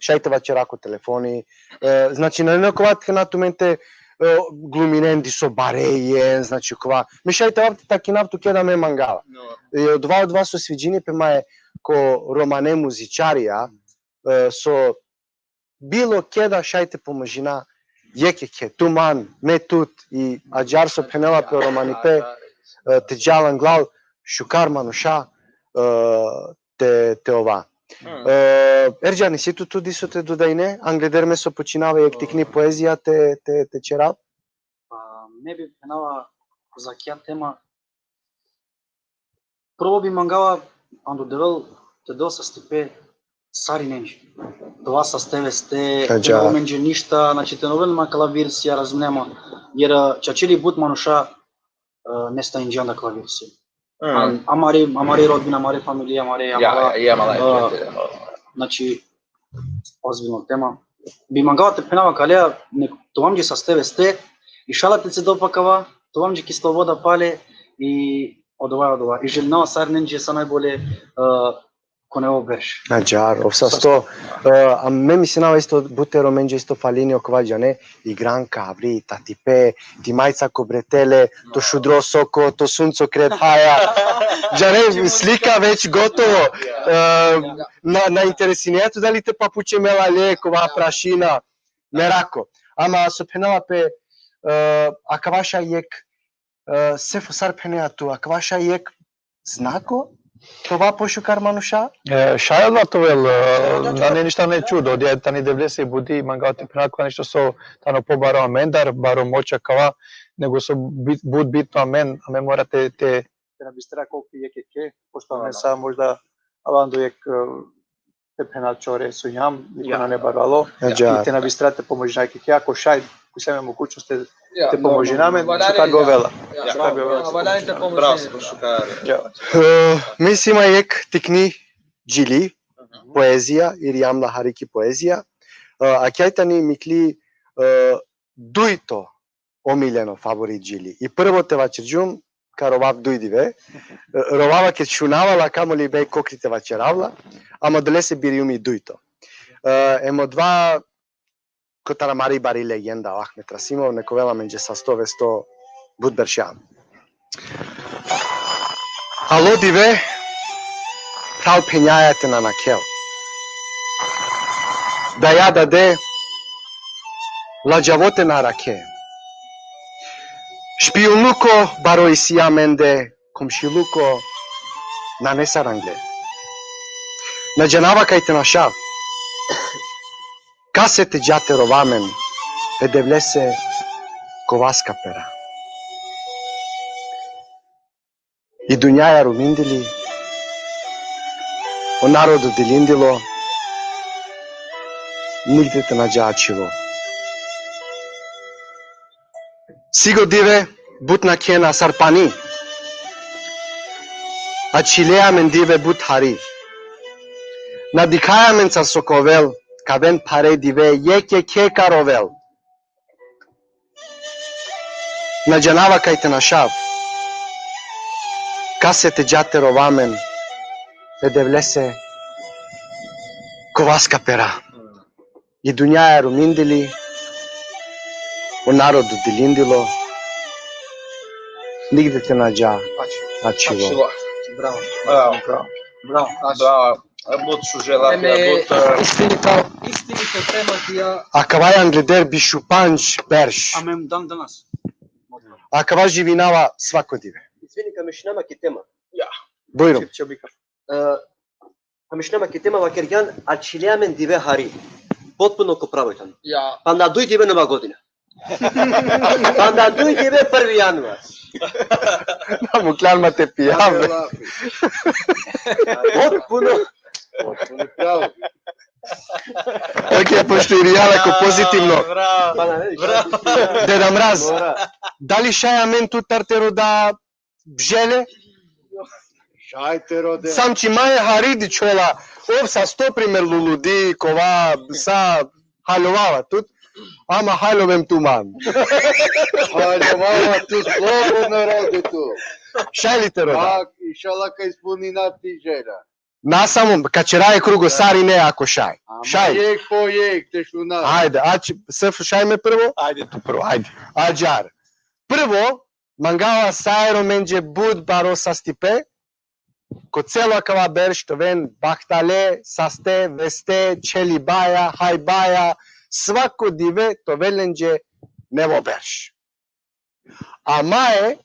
šaj te vaćera ko telefoni, e, znači, na, na kova te na tumen te, e, gluminen diso bare jen, znači, kova. Me šaj te vav te takinav tuke da me mangava. I odova, odova so sviđini pe maj ko romane muzičarija, e, so bilo keda šaj te pomožina, jekh jekhe, tu man, me tut, i ađar so phenela pe o romanipe, e, te džal anglal šukar manuša, e, te, te ova. E, Erdžan, isi tu, tu diso te dodajne, angleder me so počinava jekh tikni poezija te, te, te ćerav? Pa, me bi phenava za kija tema, prvo bi mangava ando Devel te del sastipe sarinenđe. Dova sasteveste, te na ovel amenđe ništa, znači, te na ovel ma kalavirsija, razumnema, jer, e, čače li but manuša, e, nestajinđe anda kalavirsija. Am-, amari, amari rodbina, amari familija, amari amala, e, znači, ozbiljno tema. Bi mangava te phenava kalea, nek te ova amenđe sasteveste, išala te cedel pa kava, te ova amenđe ki sloboda pale, i odova, odova. I želinava sarinenđe sa najbolje, e, ko nevo berš. Ađar, ov sasto. E, a me mislinava isto, but e Romenđe isto falini okova, džane, i gran kavri, tatipe, ti majca ko bretele, to šudro soko, to sunco krethaja. Džane, slika već gotovo. E, na, na interesinea tu dali te papuče melale, kova prašina. Merako. Ama so phenela pe, e, akava šaj jekh, e, sefo sar phenea tu, akava šaj jekh znako, te ova pošukar manuša? E, šaj odova te ovel, e, nane ništa, nane čudo, odija tani Devlese budi, mangava te phena kova nešto so tano pobaro amendar, baro moć akava, nego so bit-, but bitno amen, amen mora te, te, te na bistra ko jekh jekhe, pošto amen sa možda avando jekh, e, te phena čore so jam, niko nane barvalo, i te na bistra te pomožina jekh jekhe, ako šaj, ko si amen mogućnost te, te pomožina amen, šukar bi ovela. Šukar bi ovela. Bravo, šukar. E, me isi ma jekh tikni džili, poezija, ili amla hari ki poezija. E, akija tani mikli, e, dujto omiljeno, favorit džili. I prvo te vaćerđum, ka rovav duj dive. E, rovava ked šunava la, kamoli be kokri te vaćerav la, ama odolese birjum i dujto. E, em odova kotar amari bari legenda, o Ahmet Rasimov, nek ovel amenđe sasto vesto but berša. Alo dive, phral phenjaja te na nakhel. Daja dade, ladžavo te na rakhe. Špijunluko baro isi amende, komšiluko nane sarangle. Na džanava kaj te našav. Kase te dža te rova amen, e Devlese kovaska pera. I dunjaja rumindili, o narodo dilindilo, nigde te na dža ačhilo. Sigo dive but nakhena sar pani. Ačhile amen dive but hari. Na dikhaja amenca so ka ovel, ka aven phare dive, jekh jekhe ka rovel. Na džanava kaj te našav. Kase te dža te rova amen, e Devlese kovaska pera. I dunjaja rumindili, o narodo dilindilo, nigde te na dža ačhilo. Bravo. Bravo. Bravo. Bravo. But šuže lafi, but, e, istinito, istinito tema tija. Akava angleder biš u pandž berš. Amen dan danas. Akava živinava svako dive. Izvini, ka mešina ma ki tema. Bujrum. Čip, čip, bika. E, ka mešina ma ki tema, vakergjan, ačhilja amen dive hari. Potpuno ko pravo tano. Ja. Panda duj dive Nova godina. Panda duj dive prvi januar. Mukljan ma te pijav. Potpuno. Bravo. Ok, pošto i Rijala ko pozitivno. Bravo. Pa na, vidiš. Deda Mraz, Mora. Dali šaj amen tutar te roda želje? Šaj te rode. Sam či maje hari dičhola, ov sasto primer luludi, kova, sa haljovava tut, ama haljovem tu man. Haljovava tu, slobodno rode tu. Šaj li te roda? Pa, inšala, ka ispunina ti želja. Na samo, ka čeraja krugo sarine ako šaj. Ama Šaj. Jek po jek te šuna. Ajde, ači, Sefo, šaj me prvo? Ajde tu prvo, ajde. Ađar. Prvo, mangava sa e Romenđe but baro sastipe, ko celo akava berš te oven bahtale, saste, veste, čhelibaja, hajbaja, svako dive te ovel lenđe nevo berš. A maje,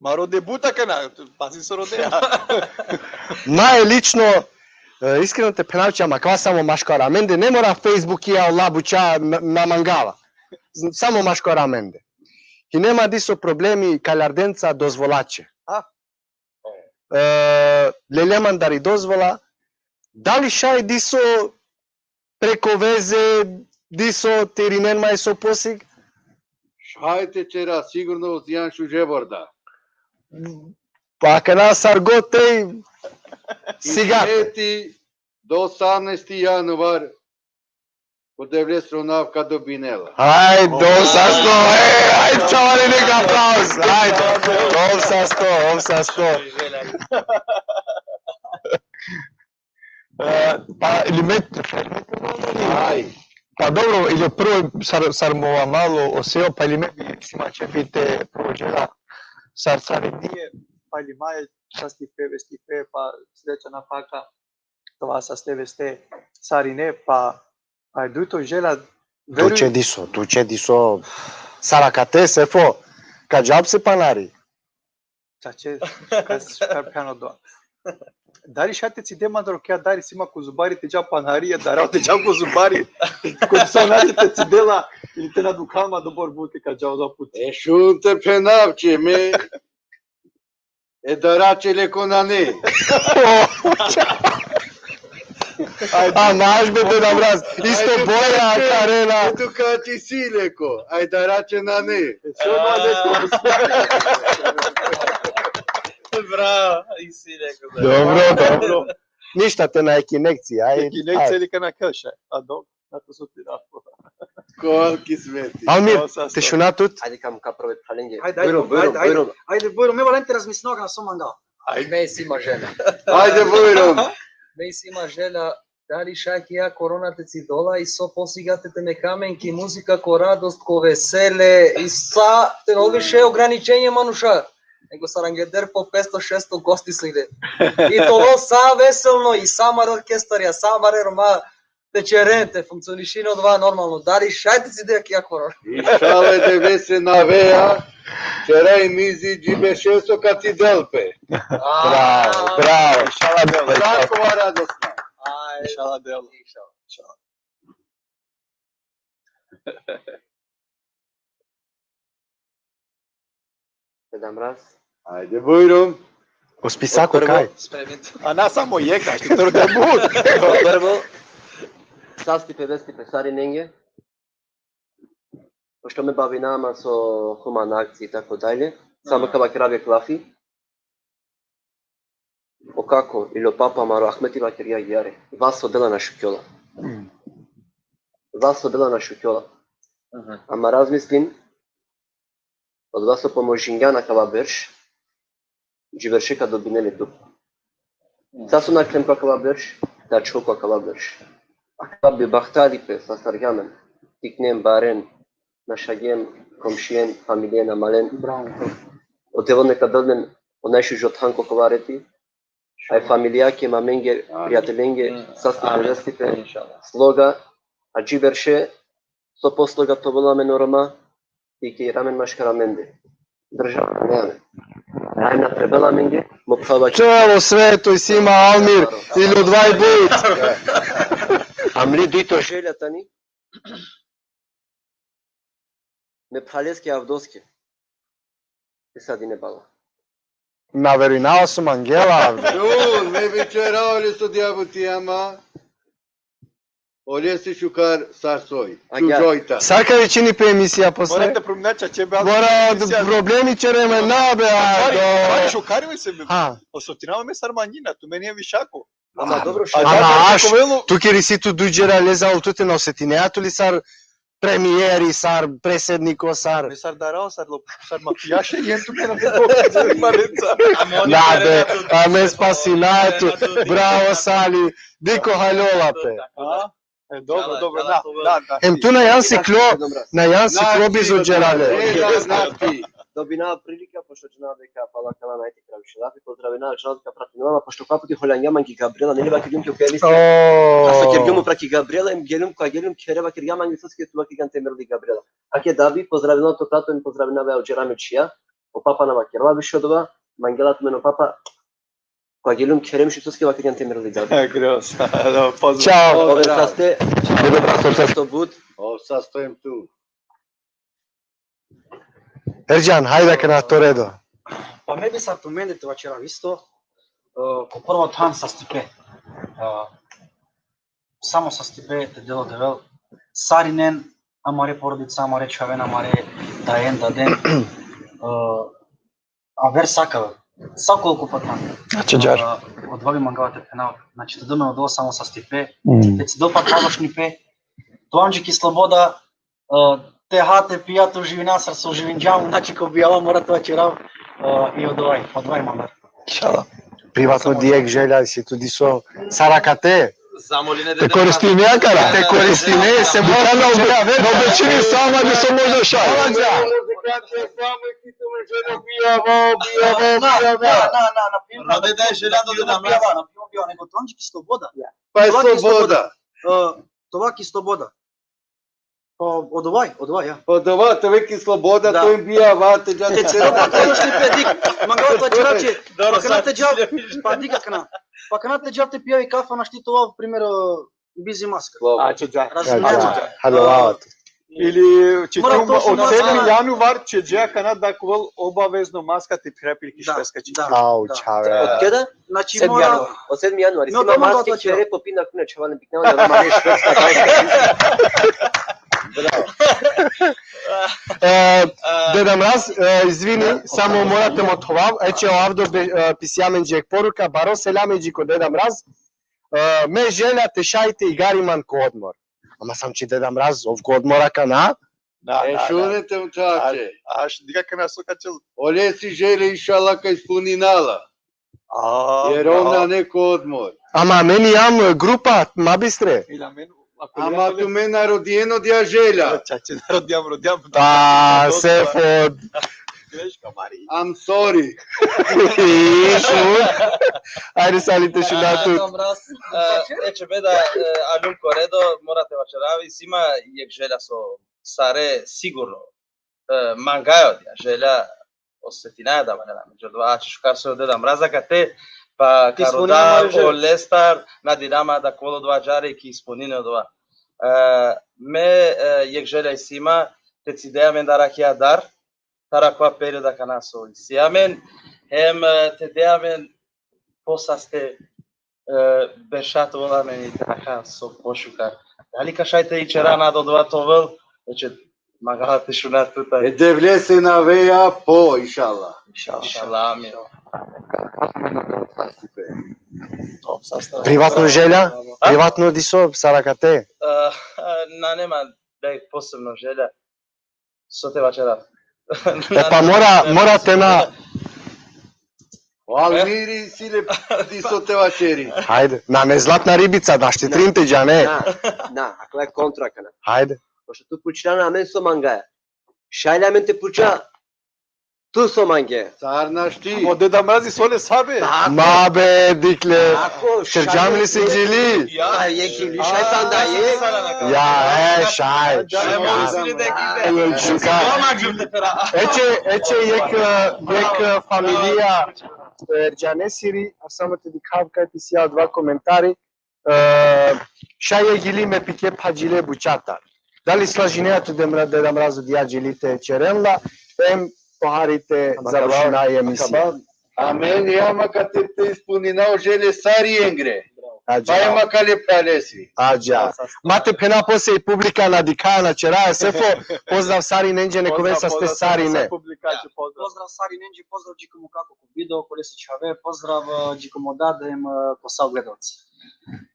Ma rode but akana, pazi so rode. maje lično, e, iskreno te phenav či, ama kava samo maškar amende, ne mora Facebookija, ola buća na, na mangava. Z-, samo maškar amende. Hine ma diso problemi kaljardenca dozvolaće. A? E, lele mandari dozvola, dali šaj diso preko veze, diso te irinen ma e so posig? Šaj te čera, sigurno uzijan šuže vorda. Pa akana sar god te sigate. Ismeti do osamnaesti januar, ko Devle sronav ka dobinela. Ajde, ov sasto, e, ajde, čavari, neka aplauz, ajde, ov sasto, ov sasto. E, pa ili me, Aj. Pa dobro, ili prvo sar, sar mo amalo o Seo, pa ili me bi sima će biti prvo želja sar, sar i nije, pa ili maje, sastipe, vestipe, pa sreća na faka, tova saste, veste, sarine, pa, pa e dujto želja, tu će diso, tu će diso, sar akate, Sefo, ka džab se panari. Čače, šukar, šukar pjano doa. Dali šaj te cide mandar okea, dali sima ko zubari te dža panari, e dara te dža ko zubari, ko sa nače te cidela, ili te na dukhan ma dobor buti ka dža oda put. E šun te phenav či, me e dara če leko nane. A maš be, Deda Mraz, isto Ajde, boja, ajde. karena. E tu ka či si leko, aj dara če nane. Selamun alejkum. Bravo, isi neko da. Dobro, dobro. Ništa, te na eki inekcija, aj. Ki inekcija ili kana kelša, a dobro, na to su ti da. Kol kismeti. Almir, Ovo sa te sto. Šuna tut? Ajde, kam ka prvo phalenge. Ajde, ajde, Bujrum, bujrum, ajde, ajde, bujrum. Ajde, bujrum, me valjani te razmislinava kana so mangava. Aj, me isi ma želja. Ajde, bujrum. Me isi ma želja, dali šaj ki ja korona te cidola i so posigate te meka amen ki muzika ko radost, ko vesele, i sa te na ovel više ograničenje manuša. Nego sar angleder po petsto šesto gosti so ide. I te ovel sa veselno, i sa amare orkestarja, sa amare Roma, te čeren, te funkcionišin odova normalno. Dali šaj te cide ki ja korona. Inšala, e Devlese navea, čera i mizi dži berše so ka cidel pe. Bravo, bravo. Inšala dela, inšala. Tako va radosna. Aj, Inšala dela. Inšala. Deda Mraz. Ajde, bujrum. O spisako Prvo, kaj? Spremit. A na samo jeka, što te rode but. Prvo, sastipe, vestipe sarinenge. Pošto me bavinav ma so humana akcija i tako dalje. Samo ka vakerav jek lafi. O kako, ili o papa amaro Ahmeti vakergja jare. Vas so dela na šukjola. Vas so dela na šukjola. Ama razmislin, odova so pomožingjan akava berš, dži berše ka dobinel i tu. Sa so nakhlen ko akava berš, te ačhol ko akava berš. Akava bi bahtalipe so astargja amen, tiknen, baren, našagjen, komšijen, familijen, amalen. Bravo. O Devel neka del len o najšužo than ko kova reti. Aj familijake, mamenge, prijatelenge, sastipe, vestipe, sloga, a dži berše, so posloga te ovel amen o Roma, i ki ramen maškar amende. Država, ne amen. Ajna prebela amenge, mo phava. Čelo sveto, isi ima Almir, ili odvaj but. A mli dujto želja tani. Me phaleske avdoske. E sad ine bala. Na verujnava so mangela, avdo. Ju, me bičerao le so dija buti ama. Olesi šukar sar soj. Agja. Čužojta. Sar ka vičini pe emisija posle? Mora te promenja čače be. Mora, problemi ćereme na be, Stvari, ajde. stvari šukari me se me. Ha. Osobtinava me sar manjina, tu meni je višako. Ama dobro A šukar. Ama da, aš, kovelo- tu kjer isi tu duj đerale za, tu te na osetinea tu li sar premieri, sar presedniko, sar. Me sar darao, sar lo, sar mafijaše, jen tu me na me to, sar marenca. Na be, a me spasina tu. Bravo, Sali. Diko haljola pe. A? E, dobro, dobro, da, da, da. Hem tu na jan siklo, na jan siklo bizo đerale. E, da, da, ti. Dobina prilika, pošto džana deka pala kana najti kravišila, pozdravina džana deka pratinela, pošto kapa puti holjangja man ki Gabriela, neli, vakergjum ki oka emisija. O. A so kergjum upra ki Gabriela, em geljum, ka geljum khere, vakergjum man ki soske tu vakergjan te merli Gabriela. Ake da bi, pozdravina to tato, em pozdravina ve o džerame čija, o papa na vakerla više odova, mangela tumen o papa, ka geljum khere, em šutoske vakergjan te merli Gabriela. Groz. Da, pozdrav. Čao. Ove saste, Dobro, pastor, to but, O, sastojem tu. Erdžan, hajde akana to redo. Pa me bi sar tumende te vaćerav isto, e, ko prvo than sastipe. E, samo sastipe te del o Devel. Sarinen, amare porodica, amare čhaven, amare dajen, daden. E, aver sakav. Sako ko pathan. Ače džar. E, odova bi mangava te phenav. Znači, te dome odova samo sastipe. Mm. Te cidel pa talošnipe. Tu amdži ki sloboda, e, te ha, te pija, te uživina sar so uživinđam, znači ko bijava mora te vaćerav, e, i odova, odova mangar. Inšala. Privatno dijek želja si tu diso sar akate. Zamoline Te koristime akana. Te koristime, se bučana, no bećini sama diso možda šaj. Na, na, na, na primjer, Rode da je želja do Deda Mraza. Bijava, na primjer, bijava, nego tu amdži ki sloboda. Pa je Odova ki sloboda. E, tova ki sloboda. Pa, odova, odova, ja. Odova, to veki sloboda, Da. to im bijava, te dža Te cidel pa talošnipe, dik, mangava te vaćerav će, Dobro, pa kana sad. te džav, pa dik akana. Pa kana te džav te pijav i kafa, našti tova, primer, e, bizi maska. Ače džar. Razumem. Ače džar. Halo, halo. Ili će Mora tu to od su sedmi maska. Januar će dža kana da kovel obavezno maska te phrepil ki Da, šveska će. da. Au, čave. Od keda? Znači, Sedmi mora... januar. Od sedmi januar. No, Isi ma dobro, maske, dobro, khere, popina kuna, čhavale, bikna, da mare šveska. Bravo. E, Deda Mraz, e, izvini, samo mora te mothovav, e, će o Avdo be-, e, pisi amenđe jek poruka, baro selami dži ko Deda Mraz. E, me želja te šaj te igari man ko odmor. Ama sam će Deda Mraz, ov ko odmor akana. Da, E, da, da. šune te A, mučače. a š-, dika kana so ka čel. Olesi želja, inšala, ka ispuninala. A, Jer da. ona neko odmor. Ama meni jam, e, grupa, ma bistre. Ili amen, ako Ama li- tu me narodijeno dija želja. Čače, narodijam, rodijam. Pa, Sefo. Greška, Mari. I'm sorry. Išut. Ajde, Sali, te šuna tu. Deda Mraz, e, e, će be da, e, aljum ko redo, mora te vaćerav, isi ma jek želja so sare sigurno. E, mangaja odija želja, osetinaja da valjana, među dva, ače šukar so Deda Mraz akate, pa ka roda olestar, nadinama da kolo dva džare ki ispunine odova. E, me, e, jek želja isi ma, te cidea amen da rakija dar, taro akava perioda kana so isi amen, hem, e, te dea amen posaste, e, berša te ovel amen i te rakha so pošukar. Dali ka šaj te ićera nada odova te ovel, znači, mangava te šuna tutar. E Devlese na veja po, inšala. Inšala, amin. Privatno želja? Privatno diso, sar akate? E, nane ma da je posebno želja. So te vaćera. E, pa mora, mora te na... O Almiri si le diso te vaćeri. Hajde, nane zlatna ribica, daš ti trin te džane. Na, na, akala je kontra akana. Hajde. Pošto tu pučlana amen so mangaja. Šaj le amen te puča Tu so mange. Sar našti. O Deda Mrazi sole sabe. Tako. Ma be, dikle. Tako, Čerđam li si džili? Ja, je gili šajtan da je. Ja, e, šaj. Džan, Šukar. mora si li da Šukar. Eće, eće jek, jek familija Erđanesiri, a samo te dikhav kaj pisija dva komentari. E, šaj je gili me pike phađile bučata. Dali slažinea tu Deda Mra-, Deda Mrazo dija džili te čeren la, em pohari te završina i emisija. Amen, ja ma ka te, te ispunina o želje sari engre. Pa Ađa, ma ka le palesi. ađa. Ma te phena pose i publika na dikha, na čera, Sefo, pozdrav sarinenđe, nekoven saste sarine. Publikaće, pozdrav. Pozdrav sarinenđe, pozdrav dži ko mo kako ko video, ko lese čhave, pozdrav, e, dži ko mo dad, em, e, ko sa o gledalci.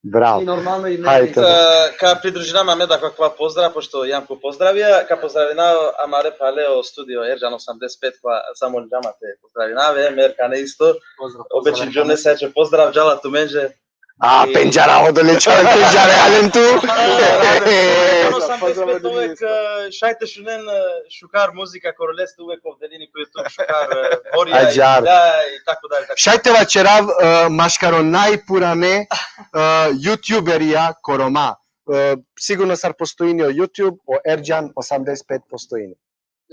Bravo. I normalno i me. Hajde. E, ka pridružina ma me da kakva pozdrav, pošto jam ko pozdravija, ka pozdravina amare pale o studio Erđan osamdeset pet, pa samo džama te pozdravina ve, Merkane isto. Pozdrav, Obećin džone sa će pozdrav, džala tumenđe. A, pendžara, odole čhave pendžare, alen tu. Osamdeset pet uvek, e, šaj te šunen, e, šukar muzika, koroleste uvek ovdelini ko YouTube, šukar, e, borija, Ađar. Da, i tako dalje, tako. Šaj te vaćerav, e, maškaro najpurane, e, youtuberija ko Roma. E, sigurno sar postojini o YouTube, o Erđan osamdeset pet postojini.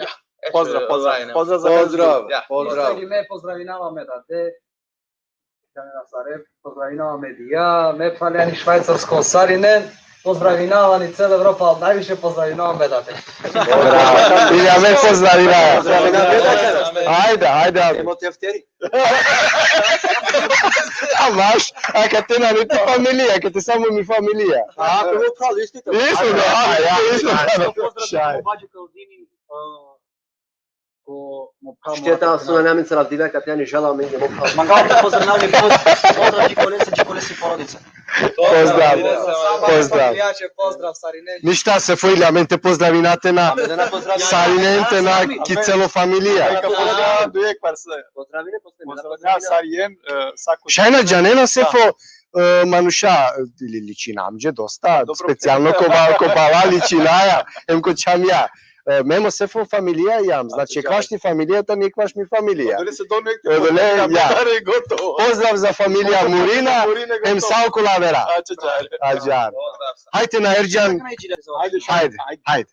E, Pozdrav, pozdrav. Ajne. Pozdrav za Pozdrav, Ja. pozdrav. I me pozdravinava me dade. Dane Nazarev, pozdravinava me dija, me pale ani Švajcarsko sarinen, pozdravinava ani cela Evropa, ali najviše pozdravinava me dade. Bravo. I ja me pozdravina. Pozdravinava me dade. Ajde, ajde, ajde. Emo tefteri. A maš, a kad te nane tu familija, kad te samo mi familija. A, prvo pravo, isto to. Isto da, a, ja, isto da. Pozdrav Šaj. ko Bađu Kaldini, e, ko mo pravo. Šteta, so na namen caravdina, kad ja ni žela, mi idemo pravo. Mangava te pozdravinava i poz-, pozdrav dži ko lese, dži ko lese porodica. Pozdrav. Pozdrav. Pozdrav. Jače, pozdrav sarine. Ništa, Sefo, i amen te pozdravina te na. Da na pozdravim. Sarinen te na ki celo familija. Pozdrav, dujek par se. Pozdravine, pozdravine. Pozdrav, ja, sarinen, e, sako. Šaj na džanena, Sefo, e, manuša, li-, ličina amđe dosta, Dobro. specijalno ko ba-, ko pala ličinaja, em ko čhamja. E, me em o Sefo familija jam, znači, ekvaš ti familija, tani ekvaš mi familija. Odole se donu ek Odole, ja. Komentare, gotovo. Pozdrav za familija Murina, Murina, em gotovo. sa okola avera. Ače, čare. Ađar. Hajde na Erđan. Ajde, Hajde, hajde.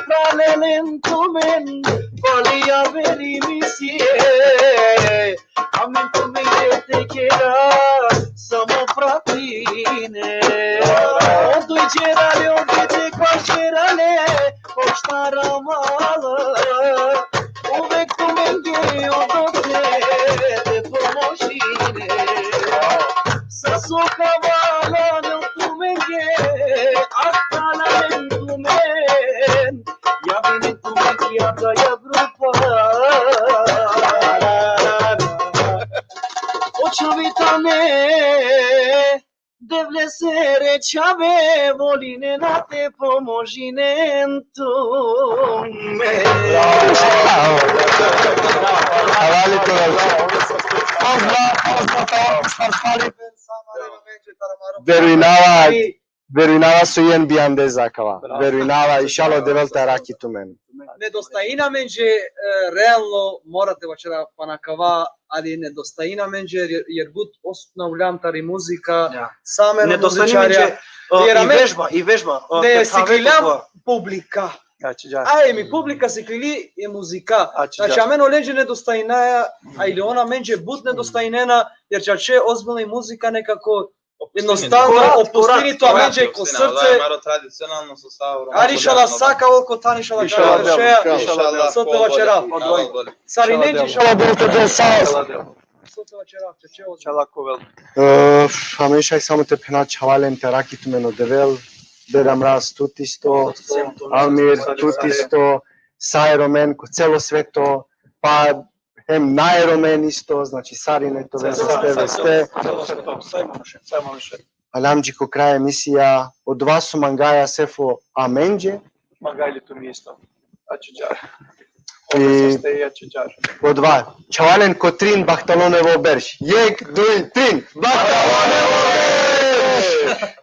Pralalen tumen, pali javeri misie. Amen tumen ke te kera, samo pratine. O duj džerale, o dede kva džerale, o štar amala. Uvek tumen ke o dote te pomožine. Sa so ka valjani tumenge, akala tumen. Ja vini tumen ki ata ja grupa. O čovitane, Devlesere čhave, volinen a te pomožinen tumen. Bravo. Hvala, Todor. Pozdrav, pozdrav, pozdrav, pozdrav. Verujnava, verujnava so jen bijande zakava. Verujnava, išalo Devel te arakhi tumen. Nedostajina menđe, e, realno mora te vaćera pana kava, ali nedostajina menđe jer, jer but odsutna uljam tari muzika, Ja. sa amen Nedostajina muzičarja. menđe, e, Jer i amen vežba, i vežba, e, ne te thave sikliljam to. Publika. Ači džar. A e mi publika siklili e muzika. Ači Znači, džar. amen olenđe nedostajinaja, a ili ona menđe but nedostajinena, jer čače ozbiljna i muzika nekako jednostavno Korat, opustini korat, to korat. amenđe ko srce. Maro tradicionalno so sa Ali inšala sa ka ol ko than, inšala Inšala ka vršeja. Inšala So te vaćera. Sarinenđe, inšala. Odvoj. Inšala. So te vaćera. Čače ol. Inšala ko vel. E, amen šaj samo te phena čhavalen te arakhi tumen o Devel, Deda Mraz tut isto, Amir tut isto, sa e Romen ko celo sveto, pa hem na e Romen isto, znači sarine te oven saste veste. Celo sveto, sa e manuše, sa e manuše. Aljam dži ko kraj emisija, odova so mangaja sefo amenđe. Mangajli tumi isto. Ači džar. I Ste i ači džar. odova, čhavalen ko trin bahtalonevo berš. Jek, duj, trin, bahtalonevo berš!